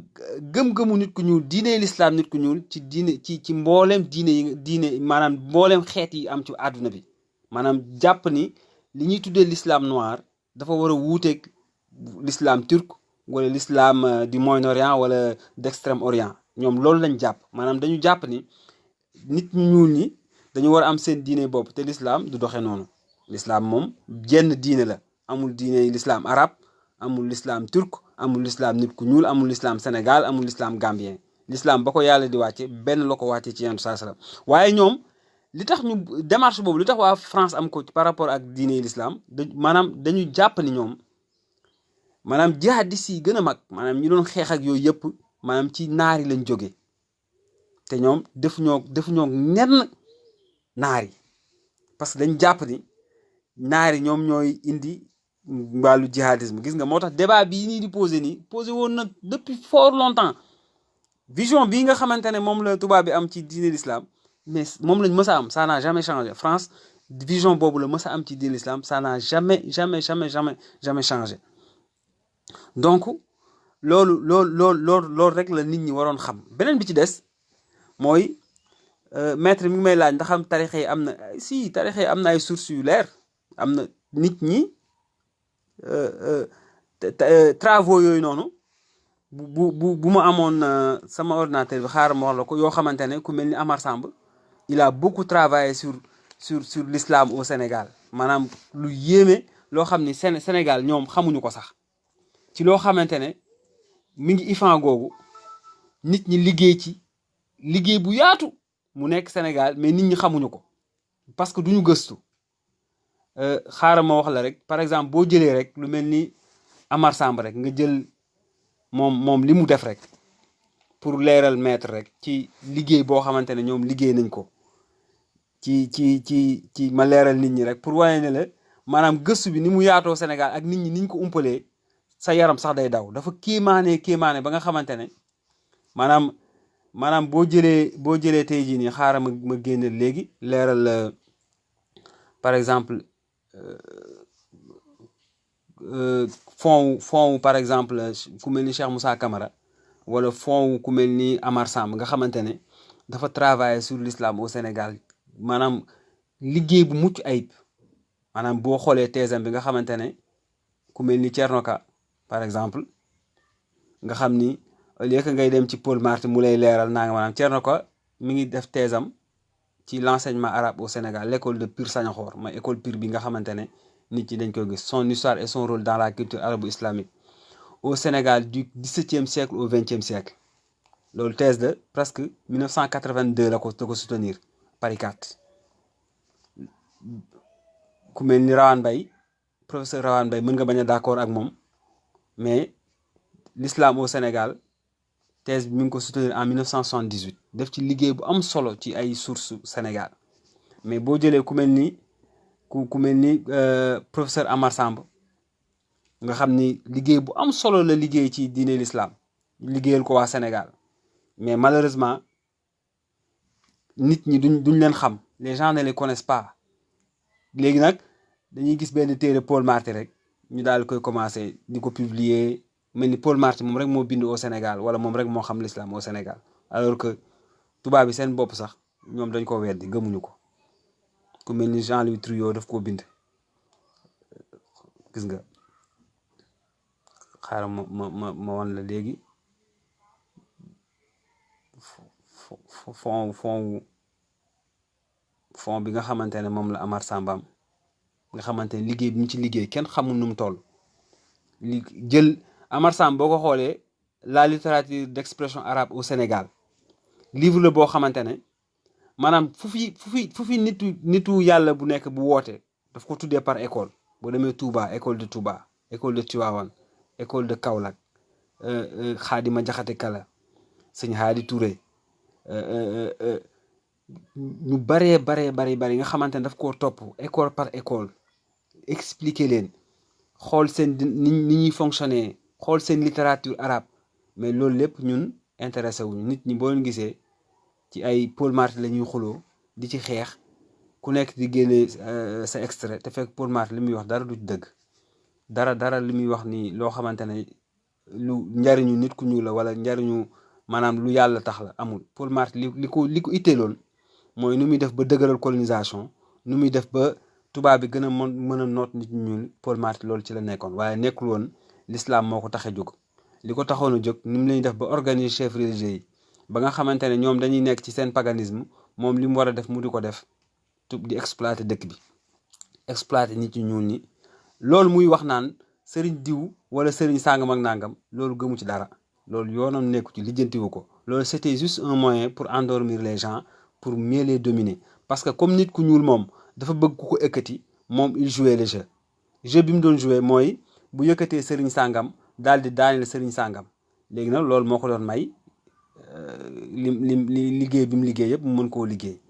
gëm-gëmu nit ku ñuul diine l'islam nit ku ñuul ci diine ci mbooleem diine maanaam mbooleem xeet yi am ci àdduna bi maanaam jàpp ni li ñuy tuddee l'islam noir dafa war a wuuteeg l'islam turc wala l'islam du Moyen-Orient wala d'Extrême-Orient ñoom loolu lañ jàpp maanaam dañu jàpp ni nit ñu ñuul ñi dañu war a am seen diine bopp te l'islam du doxe noonu l'islam moom jenn diine la amul diine l'islam arabe amul l'islam turc amul l'islam nit ku ñuul amul l'islam Sénégal amul l'islam gambien l'islam ba ko yàlla di wàcce benn la ko wàcce ci yenn saa salaam waaye ñoom li tax ñu démarche boobu li tax waa France am ko par rapport ak diine l'islam maanaam dañu jàpp ni ñoom maanaam jihadistes yi gën a mag maanaam ñu doon xeex ak yooyu yëpp maanaam ci naar yi lañ jógee te ñoom defuñoo nenn naar yi parce que dañ jàpp ni naar yi ñoom ñooy indi wàllu jihadisme gis nga moo tax débat bii nii di posé woon na depuis fort longtemps vision bii nga xamante ne moom la tubaab bi am ci diine l'islam mais moom lañ mës a am ça n'a jamais changé France vision boobu la mës a am ci diine l'islam ça n'a jamais changé donc loolu rek la nit ñi waroon xam beneen bi ci des mooy maître mi ngi may laaj ndax am tarixa yi am na si tarixa yi am na ay sources yu leer am na nit ñi travaux yooyu noonu bu ma amoon sama ordinateur bi xaaral ma wax la ko yoo xamante ne ku mel ni Amar Samb il a beaucoup travaillé sur l'islam au Sénégal maanaam lu yéeme loo xam ni Sénégal ñoom xamuñu ko sax ci loo xamante ne mi ngi ifan googu nit ñi liggéey ci liggéey bu yaatu mu nekk Sénégal mais nit ñi xamuñu ko parce que duñu gëstu xaaral ma wax la rek par exemple boo jëlee rek lu mel ni Amar Samb rek nga jël moom li mu def rek pour leeral maître rek ci liggéey boo xamante ne ñoom liggéey nañ ko ci ma leeral nit ñi rek pour wane ne la maanaam gëstu bi ni mu yaatoo Sénégal ak nit ñi niñ ko umpalee sa yaram sax day daw dafa kéemaane ba nga xamante ne maanaam boo jëlee tey jii nii xaaral ma génne léegi leeral par exemple fond par exemple ku mel ni Cheikh Moussa Camara wala fond ku mel ni Amar Samb nga xamante ne dafa travailler sur l'islam au Sénégal maanaam liggéey bu mucc ayib maanaam boo xoolee thèse bi nga xamante ne ku mel ni Thierno Ka par exemple nga xam ni au lieu que ngay dem ci Paul Marty mu lay leeral naa nga maanaam Thierno Ka mi ngi def thèse am ci l'enseignement arabe au Sénégal l'école de Pire Sagnakhor mooy école Pire bi nga xamante ne nit ñi dañ koy gis son histoire et son rôle dans la culture arabo-islamique au Sénégal du 17e siècle au 20e siècle loolu thèse de presque 1982 la ko soutenir Paris 4 ku mel ni Rawane Mbaye professeur Rawane Mbaye mën nga bañ a d'accord ak moom mais l'islam au Sénégal thèse bi mi ngi ko soutenir en 1978 def ci liggéey bu am solo ci ay sources Sénégal mais boo jëlee ku mel ni professeur Amar Samb nga xam ni liggéey bu am solo la liggéey ci diine l'islam liggéeyal ko waa Sénégal mais malheureusement nit ñi duñ leen xam les gens ne les connaissent pas léegi nag dañuy gis benn téere Paul Marty rek ñu daal koy commencer di ko publier mel ni Paul Marty moom rek moo bind au Sénégal wala moom rek moo xam l'islam au Sénégal alors que tubaab bi seen bopp sax ñoom dañ ko weddi gëmuñu ko ku mel ni Jean-Louis Truyot daf koo bind gis nga xaaral ma wan la léegi fond bi nga xamante ne moom la Amar Sambam nga xamante ne liggéey bi mu ci liggéey kenn xamul nu mu toll jël Amar Samb boo ko xoolee la littérature d'expression arabe au Sénégal livre la boo xamante ne maanaam fu fi nitu yàlla bu nekk bu woote daf ko tuddee par école boo demee Touba école de Touba école de Tivaouane école de Kaolack Xaadima Jaxate Kala sëñ Haadi Touré ñu bari nga xamante ne daf koo topp école par école expliquer leen xool seen ni ñuy fonctionner xool seen littérature arabe mais loolu lépp ñun intéressé wuñu nit ñi boo leen gisee ci ay Paul Marty la ñuy xuloo di ci xeex ku nekk di génne sa extrait te fekk Paul Marty li muy wax dara du dëgg dara li muy wax ni loo xamante ne lu njariñu nit ku ñuul la wala njariñu maanaam lu yàlla tax la amul. Paul Marty li ko itteeloon mooy nu muy def ba dëgëral colonisation nu muy def ba tubaab bi gën a mën a noot nit ñuul Paul Marty loolu ci la nekkoon waaye nekkul woon l'islam moo ko tax a jóg li ko taxoon a jóg ni mu lañuy def ba organiser chef religieux yi ba nga xamante ne ñoom dañuy nekk ci seen paganisme moom li mu war a def mu di ko def di exploiter dëkk bi exploiter nit ñu ñuul ñi loolu muy wax naan sëriñ diw wala sëriñ sàngam ak nangam loolu gëmu ci dara loolu yoonam nekku ci lijjantiwu ko loolu c'était juste un moyen pour endormir les gens pour mieux les dominer parce que comme nit ku ñuul moom dafa bëgg ku ko ëkkati moom il jouait le jeu bi mu doon jouer mooy bu yëkkatee sëriñ sàngam daal di daaneel sëriñ sàngam léegi nag loolu moo ko doon may li liggéey bi mu liggéey yëpp mu mën koo liggéey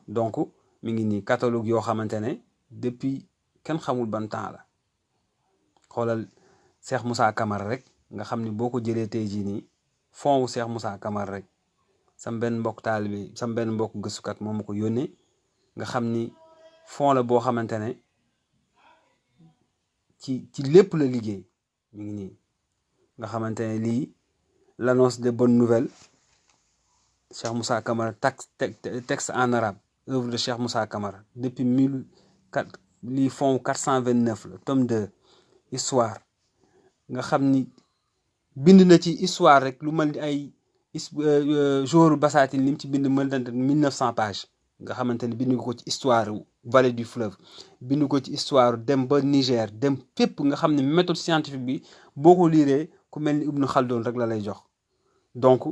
donc mi ngi nii catalogue yoo xamante ne depuis kenn xamul ban temps la xoolal Cheikh Moussa Camara rek nga xam ni boo ko jëlee tey jii nii fond wu Cheikh Moussa Camara rek sam benn mbokk taalibe sam benn mbokk gëstukat moom ma ko yónnee nga xam ni fond la boo xamante ne ci lépp la liggéey mi ngi nii nga xamante ne lii l'annonce des bonnes nouvelles Cheikh Moussa Camara texte en arabe œuvre de Cheikh Moussa Camara depuis lii fond 429 la tome 2 histoire nga xam ni bind na ci histoire rek lu mel ni ay jouru Bassatine li mu ci bind mel na 1900 pages nga xamante ne bind ko ci histoire vallée du fleuve bind ko ci histoire dem ba Niger dem fépp nga xam ne méthode scientifique bi boo ko liiree ku mel ni Ibn Khaldun rek la lay jox donc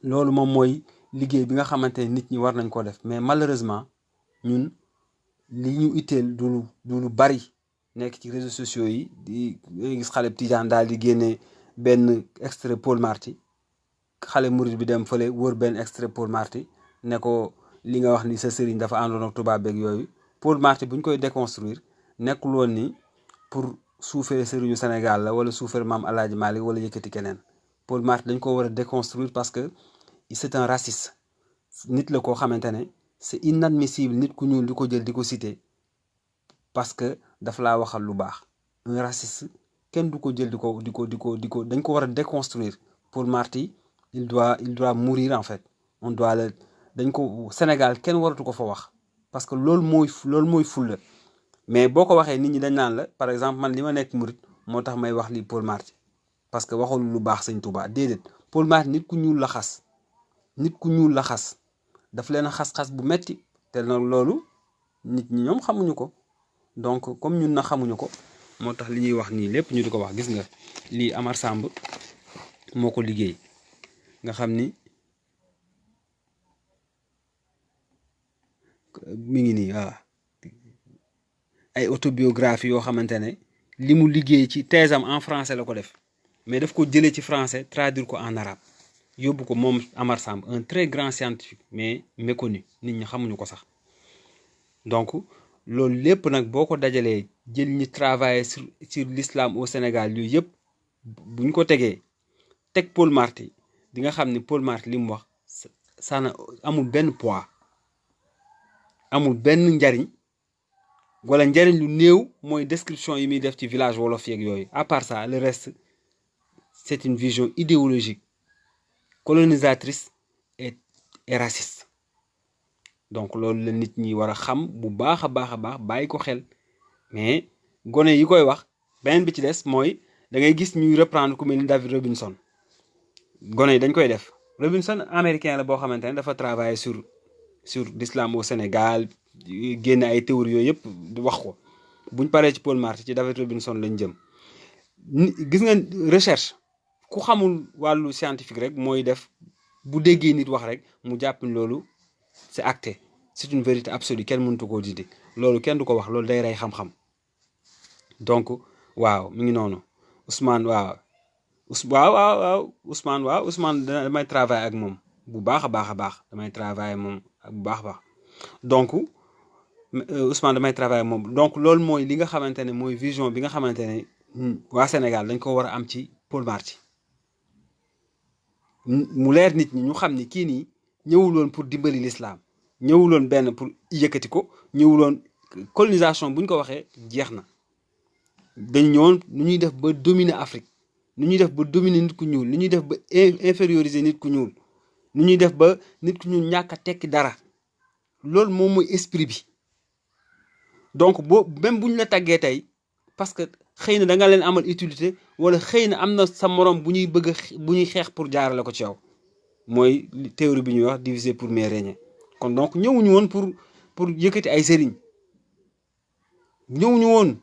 loolu moom mooy liggéey bi nga xamante ne nit ñi war nañ ko def mais malheureusement ñun li ñu itteel du lu bari nekk ci réseaux sociaux yi di gis xale Tijaan daal di génne benn extrait Paul Marty xale murid bi dem fële wër benn extrait Paul Marty ne ko li nga wax ni sa sëriñ dafa àndoon ak tubaab beeg yooyu Paul Marty bu ñu koy déconstruire nekkul woon ni pour suufee sëriñu Sénégal la wala suufee maam El Hadj Malick wala yëkkati keneen Paul Marty dañ ko war a déconstruire parce que c'est un raciste nit la koo xamante ne c'est inadmissible nit ku ñuul di ko jël di ko citer parce que daf laa waxal lu baax un raciste kenn du ko jël di ko dañ ko war a déconstruire Paul Marty il doit mourir en fait on doit le dañ ko Sénégal kenn waratu ko fa wax parce que loolu mooy fulla mais boo ko waxee nit ñi dañ naan la par exemple man li ma nekk murit moo tax may wax li Paul Marty parce que waxul lu baax sëñ Touba déedéet Paul Marty nit ku ñuul la xas daf leen a xas-xas bu metti te nag loolu nit ñi ñoom xamuñu ko donc comme ñun na xamuñu ko moo tax li ñuy wax nii lépp ñu di ko wax gis nga lii Amar Samb moo ko liggéey nga xam ni mi ngi nii waaw ay autobiographie yoo xamante ne li mu liggéey ci thèse am en français la ko def mais daf ko jëlee ci français traduire ko en arabe yóbbu ko moom Amar Samb un très grand scientifique mais méconnu nit ñi xamuñu ko sax donc loolu lépp nag boo ko dajalee jël ñi travailler sur l'islam au Sénégal yooyu yëpp buñ ko tegee teg Paul Marty di nga xam ni Paul Marty li mu wax sana amul benn poids amul benn njariñ wala njariñ lu néew mooy description yi muy def ci village wolof yeeg yooyu à part ça le reste c'est une vision idéologique colonisatrice et raciste donc loolu la nit ñi war a xam bu baax a baax bàyyi ko xel mais gone yi koy wax beneen bi ci des mooy da ngay gis ñuy reprendre ku mel ni David Robinson gone yi dañ koy def Robinson américain la boo xamante ne dafa travailler sur l'islam au Sénégal génne ay théories yooyu yëpp wax ko buñ paree ci Paul Marty ci David Robinson lañ jëm gis nga recherche ku xamul wàllu scientifique rek mooy def bu déggee nit wax rek mu jàpp ni loolu c'est acté c'est une vérité absolue kenn mëntu koo dindi loolu kenn du ko wax loolu day rey xam-xam donc waaw mi ngi noonu Ousmane waaw Ousmane damay travailler ak moom bu baax a baax damay travailler moom bu baax a baax donc Ousmane damay travailler moom donc loolu mooy li nga xamante ne mooy vision bi nga xamante ne waa Sénégal dañ ko war a am ci Paul Marty mu leer nit ñi ñu xam ni kii nii ñëwuloon pour dimbali l'islam ñëwuloon benn pour yëkkati ko ñëwuloon colonisation bu ñu ko waxee jeex na dañu ñëwoon nu ñuy def ba dominer Afrique nu ñuy def ba dominer nit ku ñuul nu ñuy def ba inférioriser nit ku ñuul nu ñuy def ba nit ku ñuul ñàkk a tekki dara loolu moom mooy esprit bi donc boo même bu ñu la tàggee tey parce que xëy na da nga leen amal utilité wala xëy na am na sa morom bu ñuy xeex pour jaarale ko ci yow mooy théorie bi ñuy wax diviser pour mieux régner kon donc ñëwuñu woon pour yëkkati ay sëriñ ñëwuñu woon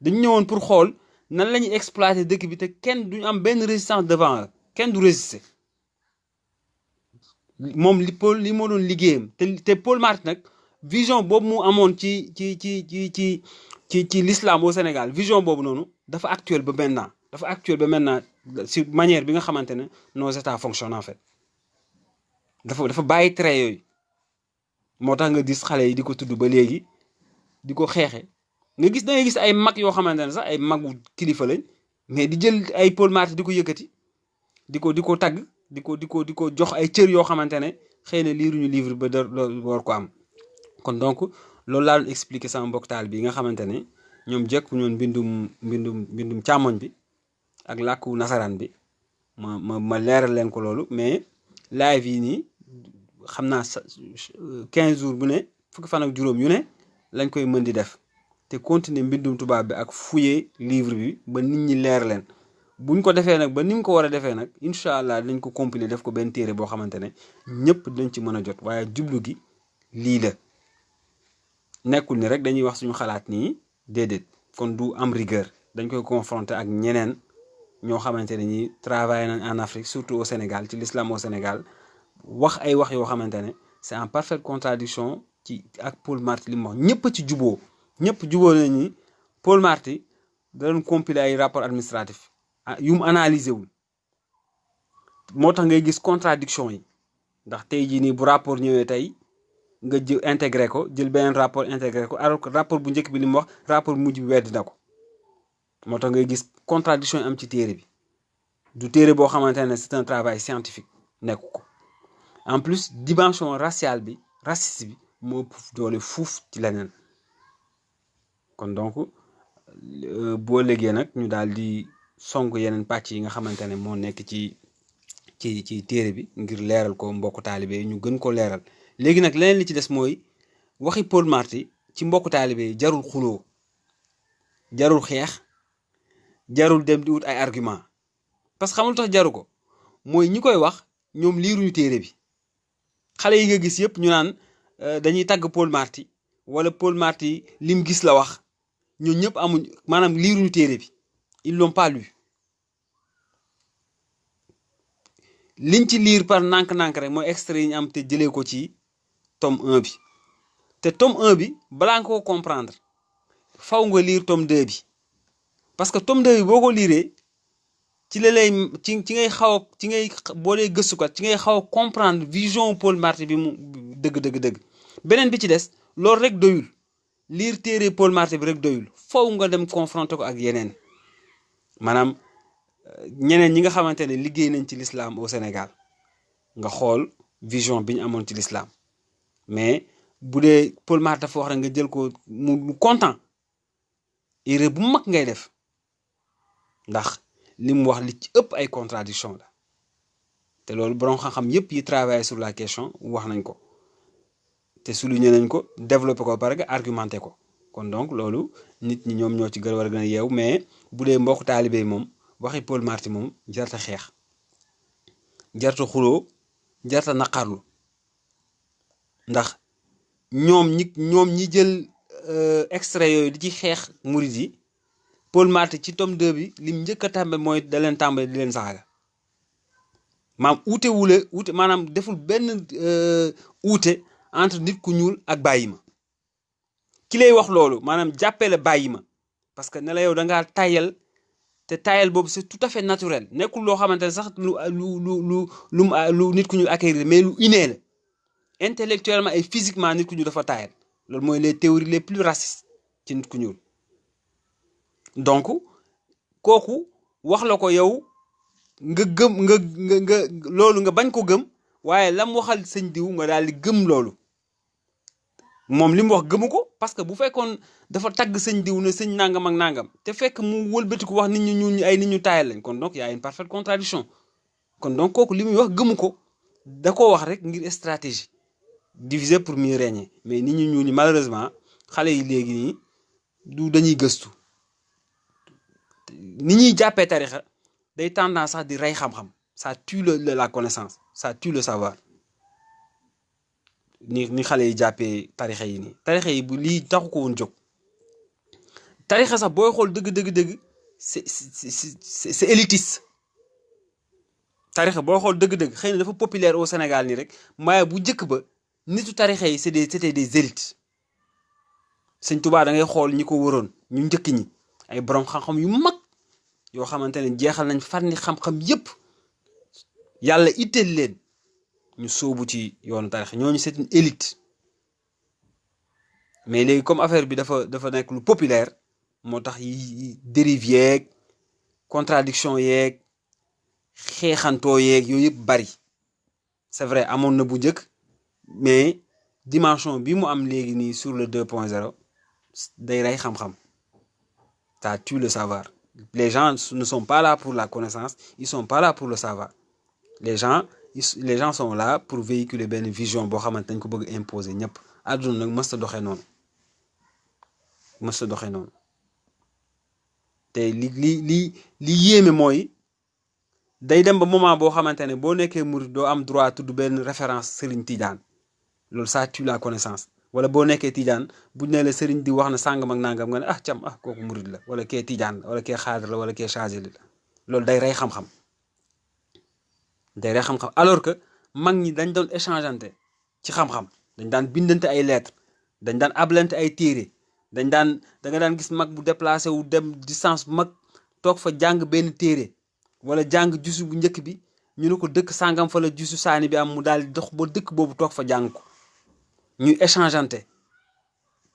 dañu ñëwoon pour xool nan la ñuy exploiter dëkk bi te kenn duñu am benn résistance devant kenn du résister moom li moo doon liggéeyam te Paul Marty nag vision boobu mu amoon ci l'islam au Sénégal vision boobu noonu dafa actuel ba maintenant si manière bi nga xamante ne nos états fonctionnent en fait dafa bàyyi trait yooyu moo tax nga gis xale yi di ko tudd ba léegi di ko xeexe da ngay gis ay mag yoo xamante ne sax ay magu kilifa lañ mais di jël ay Paul Marty di ko yëkkati di ko tagg di ko jox ay cër yoo xamante ne xëy na liiruñu livre ba war ko am kon donc loolu laa doon expliquer sama mbokk taal bi nga xamante ne ñoom jekku ñoon mbindum càmmoñ bi ak làkku nasaraan bi ma leeral leen ko loolu mais live yi nii xam naa 15 jours bu ne fukki fan ak juróom yu ne lañ koy mën di def te continuer mbindum tubaab bi ak fouiller livre bi ba nit ñi leer leen buñ ko defee nag ba ni mu ko war a defee nag incha allah dañ ko compiler def ko benn téere boo xamante ne ñëpp dañ ci mën a jot waaye jublu gi lii la nekkul ni rek dañuy wax suñu xalaat nii déedéet kon du am rigueur dañ koy confronter ak ñeneen ñoo xamante ne ñi travailler nañ en Afrique surtout au Sénégal ci l'islam au Sénégal wax ay wax yoo xamante ne c'est en parfaite contradiction ci ak Paul Marty li mu wax ñëpp ci juboo ñëpp juboo nañ ni Paul Marty da doon compiler ay rapport administratif yu mu analyser wul moo tax ngay gis contradiction yi ndax tey jii nii bu rapport ñëwee tey nga jël intégré ko jël beneen rapport intégré ko alors que rapport bu njëkk bi li mu wax rapport bu mujj bi weddi na ko moo tax ngay gis contradiction yi am ci téere bi du téere boo xamante ne c'est un travail scientifique nekk ko en plus dimension raciale bi raciste bi moo ëpp doole fuuf ci leneen kon donc boo léegee nag ñu daal di sonk yeneen pàcc yi nga xamante ne moo nekk ci téere bi ngir leeral ko mbokku taalibe yi ñu gën ko leeral léegi nag leneen li ci des mooy waxi Paul Marty ci mbokku taalibe yi jarul xuloo jarul xeex jarul dem di wut ay argument parce que xamul tax jaru ko mooy ñi koy wax ñoom liiruñu téere bi xale yi nga gis yëpp ñu naan dañuy tagg Paul Marty wala Paul Marty lim gis la wax ñoo ñëpp amuñ maanaam liiruñu téere bi ils l'ont pas lu liñ ci lire par nànk-nànk rek mooy extrait yi ñu am te jëlee ko ci tome 1 bi te tome 1 bi balaa nga koo comprendre faw nga lire tome 2 bi parce que tome 2 bi boo ko liiree ci la lay ci ngay xaw a ci ngay boo dee gëstu ko ci ngay xaw a comprendre vision Paul Marty bi mu dëgg beneen bi ci des loolu rek doyul lire téere Paul Marty bi rek doyul faw nga dem confronter ko ak yeneen maanaam ñeneen ñi nga xamante ne liggéey nañ ci l'islam au Sénégal nga xool vision bi ñu amoon ci l'islam mais bu dee Paul Marty dafa wax rek nga jël ko mu content erreur bu mag ngay def ndax li mu wax li ci ëpp ay contradiction la te loolu borom xam-xam yëpp yi travailler sur la question wax nañ ko te souligner nañ ko développer ko parce que argumenté ko kon donc loolu nit ñi ñoom ñoo ci gën war a gën a yeew mais bu dee mbokk taalibe yi moom waxi Paul Marty moom jarta xeex jarta xuloo jarta naqarlu ndax ñoom ñi jël extrait yooyu di ci xeex murid yi Paul Marty ci tome 2 bi lim njëkk a tàmbe mooy da leen tàmbale di leen saaga maanaam uute maanaam deful benn uute entre nit ku ñuul ak bàyyi ma ki lay wax loolu maanaam jàppee la bàyyi ma parce que ne la yow da ngaa tayal te tayal boobu c'est tout à fait naturel nekkul loo xamante ne sax lu nit ku ñuul acquérir mais lu inné la intellectuellement et physiquement nit ku ñuul dafa tayal loolu mooy les théories les plus racistes ci nit ku ñuul donc kooku wax la ko yow nga gëm nga loolu nga bañ ko gëm waaye lam waxal sëñ diw nga daal di gëm loolu moom li mu wax gëmu ko parce que bu fekkoon dafa tagg sëñ diw ne sëñ nangam ak nangam te fekk mu wëlbati ko wax nit ñu ñuul ay nit ñu taayal lañ kon donc y a une parfaite contradiction kon donc kooku li muy wax gëmu ko da koo wax rek ngir stratégie diviser pour mieux régner mais nit ñu ñuul ñi malheureusement xale yi léegi nii du dañuy gëstu ni ñuy jàppee tarixa day tendance sax di rey xam-xam ça tue la connaissance ça tue le savoir ni xale yi jàppee tarixa yi nii tarixa yi bu lii taxu ko woon jóg tarixa sax booy xool dëgg c'est élitiste tarixa booy xool dëgg xëy na dafa populaire au Sénégal nii rek maaye bu njëkk ba nitu tarixa yi c'était des élites Sëñ Tuubaa da ngay xool ñi ko wëroon ñu njëkk ñi ay borom xam-xam yu mag yoo xamante ne jeexal nañ fànni xam-xam yépp yàlla itteel leen ñu sóobu ci yoonu tarix ñooñu c'est une élite mais léegi comme affaire bi dafa nekk lu populaire moo tax yi dérive yeeg contradiction yeeg xeexantoo yeeg yooyu yëpp bari c'est vrai amoon na bu njëkk mais dimension bi mu am léegi nii sur le 2.0 day rey xam-xam ça tue le savoir les gens ne sont pas là pour la connaissance ils sont pas là pour le savoir les gens sont là pour véhiculer benn vision boo xamante dañ ko bëgg imposer ñëpp àdduna nag mës ta doxee noonu te li yéeme mooy day dem ba moment boo xamante ne boo nekkee murid doo am droit tudd benn référence Serigne Tidiane loolu ça tue la connaissance wala boo nekkee Tidiane buñ ne la Serigne di wax na sàngam ak nangam nga ne kooku murid la wala kee Tidiane la wala kee xaadir la wala kee Chazili la loolu day rey xam-xam alors que mag ñi dañ doon échangeante ci xam-xam dañ daan bindante ay lettres dañ daan ablante ay téere da nga daan gis mag bu déplacé wu dem distance bu mag toog fa jàng benn téere wala jàng jusu bu njëkk bi ñu ne ko dëkk sàngam fa la jusu saani bi am mu daal di dox ba dëkk boobu toog fa jàng ko ñuy échangeante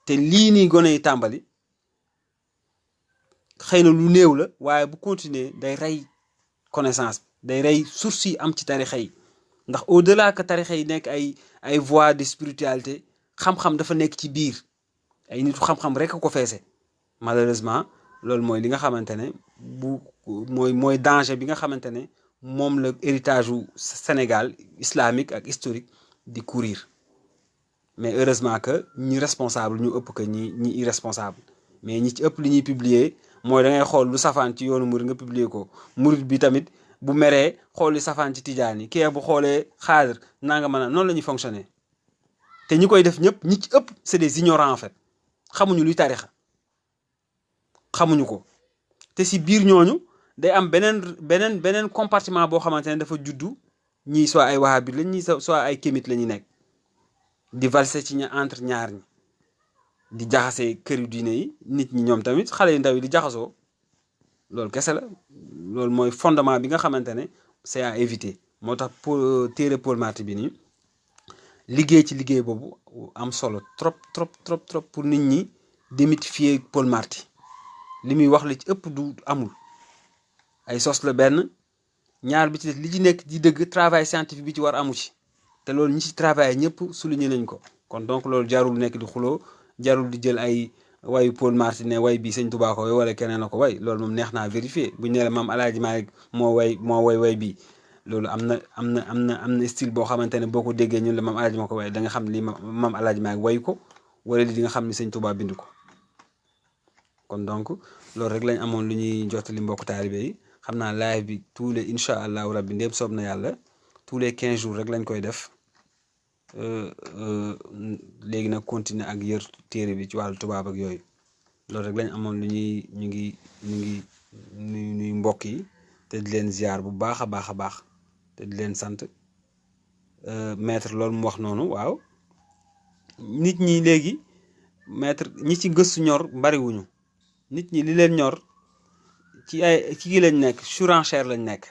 te lii nii gone yi tàmbali xëy na lu néew la waaye bu continuer day rey connaissance day rey source yi am ci tarixa yi ndax au delà que tarixa yi nekk ay voies de spiritualité xam-xam dafa nekk ci biir ay nitu xam-xam rek ko feese malheureusement loolu mooy li nga xamante ne bu mooy danger bi nga xamante ne moom la héritage u Sénégal islamique ak historique di courir mais heureusement que ñi responsable ñu ëpp que ñi irresponsable mais ñi ci ëpp li ñuy publier mooy da ngay xool lu safaan ci yoonu murid nga publier ko murid bi tamit bu meree xool li safaan ci tijaan yi kii bu xoolee xaadir nanga mën a noonu la ñuy fonctionner te ñi koy def ñëpp ñi ci ëpp c'est des ignorants en fait xamuñu luy tarixa xamuñu ko te si biir ñooñu day am beneen compartiment boo xamante ne dafa juddu ñii soit ay wahabit lañ ñii soit ay kémit la ñuy nekk di valser ci entre ñaar ñi di jaxase këru diine yi nit ñi ñoom tamit xale yu ndaw yi di jaxasoo loolu kese la loolu mooy fondement bi nga xamante ne c'est à éviter moo tax téere Paul Marty bi nii liggéey ci liggéey boobu am solo trop pour nit ñi démythifier Paul Marty li muy wax li ci ëpp du amul ay sos la benn ñaar bi ci li ci nekk di dëgg travail scientifique bi ci war amu ci te loolu ñi ci travail ñëpp souligné nañ ko kon donc loolu jarul nekk di xuloo jarul di jël ay wayu Paul Marty ne way bi sëñ Tuubaa ko way wala keneen na ko way loolu moom neex naa vérifier bu ñu nee la maam Alaaji Maalik moo way bi loolu am na style boo xamante ne boo ko déggee ñun la maam Alaaji moo ko way da nga xam li maam Alaaji Maalik way ko wala li di nga xam ni sëñ Tuubaa bind ko kon donc loolu rek lañ amoon lu ñuy jottali mbokk taalibe yi xam naa live bi tous les incha allahu rabbi ndéem soob na yàlla tous les 15 jours rek lañ koy def léegi nag continuer ak yër téere bi ci wàllu tubaab ak yooyu loolu rek lañ amoon lu ñuy ñu ngi nuy mbokk yi te di leen ziar bu baax a baax te di leen sant maître loolu mu wax noonu waaw nit ñi léegi maître ñi ci gëstu ñor bariwuñu nit ñi li leen ñor ci kii lañ nekk surenchère lañ nekk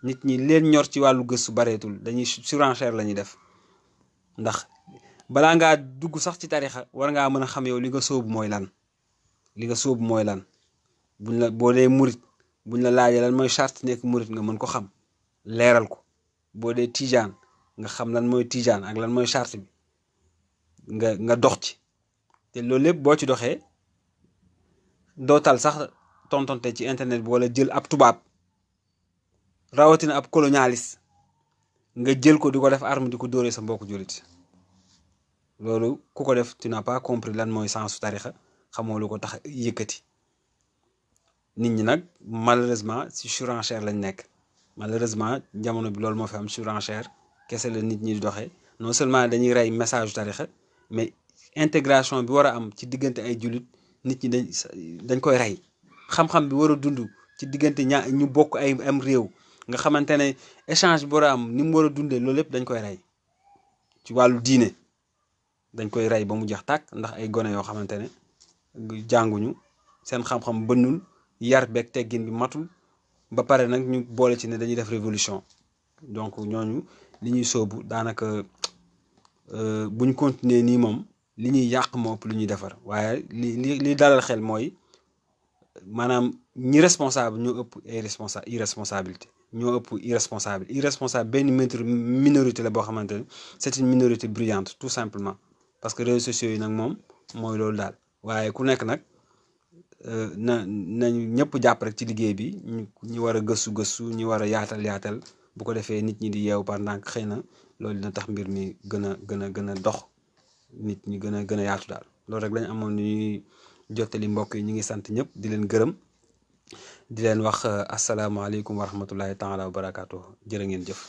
nit ñi li leen ñor ci wàllu gëstu bareetul dañuy surenchère la ñuy def ndax balaa ngaa dugg sax ci tarixa war ngaa mën a xam yow li nga sóobu mooy lan buñ la boo dee murit buñ la laajee lan mooy charte nekk murit nga mën ko xam leeral ko boo dee tijaan nga xam lan mooy tijaan ak lan mooy charte bi nga dox ci te loolu lépp boo ci doxee dootal sax tontonte ci internet bi wala jël ab tubaab rawatina ab colonialiste nga jël ko di ko def arme di ko dóoree sa mbokku jullit loolu ku ko def tu n'as pas compris lan mooy sensu tarixa xamoo lu ko tax yëkkati nit ñi nag malheureusement ci surenchère lañ nekk malheureusement jamono bi loolu moo fi am surenchère kese la nit ñi di doxee non seulement dañuy rey message tarixa mais intégration bi war a am ci diggante ay jullit nit ñi dañ koy rey xam-xam bi war a dund ci diggante ñu bokk ay am réew nga xamante ne échange bi war a am ni mu war a dundee loolu lépp dañ koy rey ci wàllu diine dañ koy rey ba mu jeex tàkk ndax ay gone yoo xamante ne jànguñu seen xam-xam bënnul yar beeg teggin bi matul ba pare nag ñu boole ci ne dañuy def révolution donc ñooñu li ñuy sóobu daanaka buñ continuer nii moom li ñuy yàq moo ëpp lu ñuy defar waaye li dalal xel mooy maanaam ñi responsable ñoo ëpp ay irresponsabilité ñoo ëpp irresponsable benn minorité la boo xamante ne c'est une minorité bruyante tout simplement parce que réseaux sociaux yi nag moom mooy loolu daal waaye ku nekk nag nañu ñëpp jàpp rek ci liggéey bi ñu war a gëstu ñu war a yaatal bu ko defee nit ñi di yeewu par ndànk xëy na loolu dina tax mbir mi gën a dox nit ñi gën a yaatu daal loolu rek lañ amoon ñuy jottali mbokk yi ñu ngi sant ñëpp di leen gërëm di leen wax asalaamaaleykum wa rahmatullahi taala wa barakaatu jërë ngeen jëf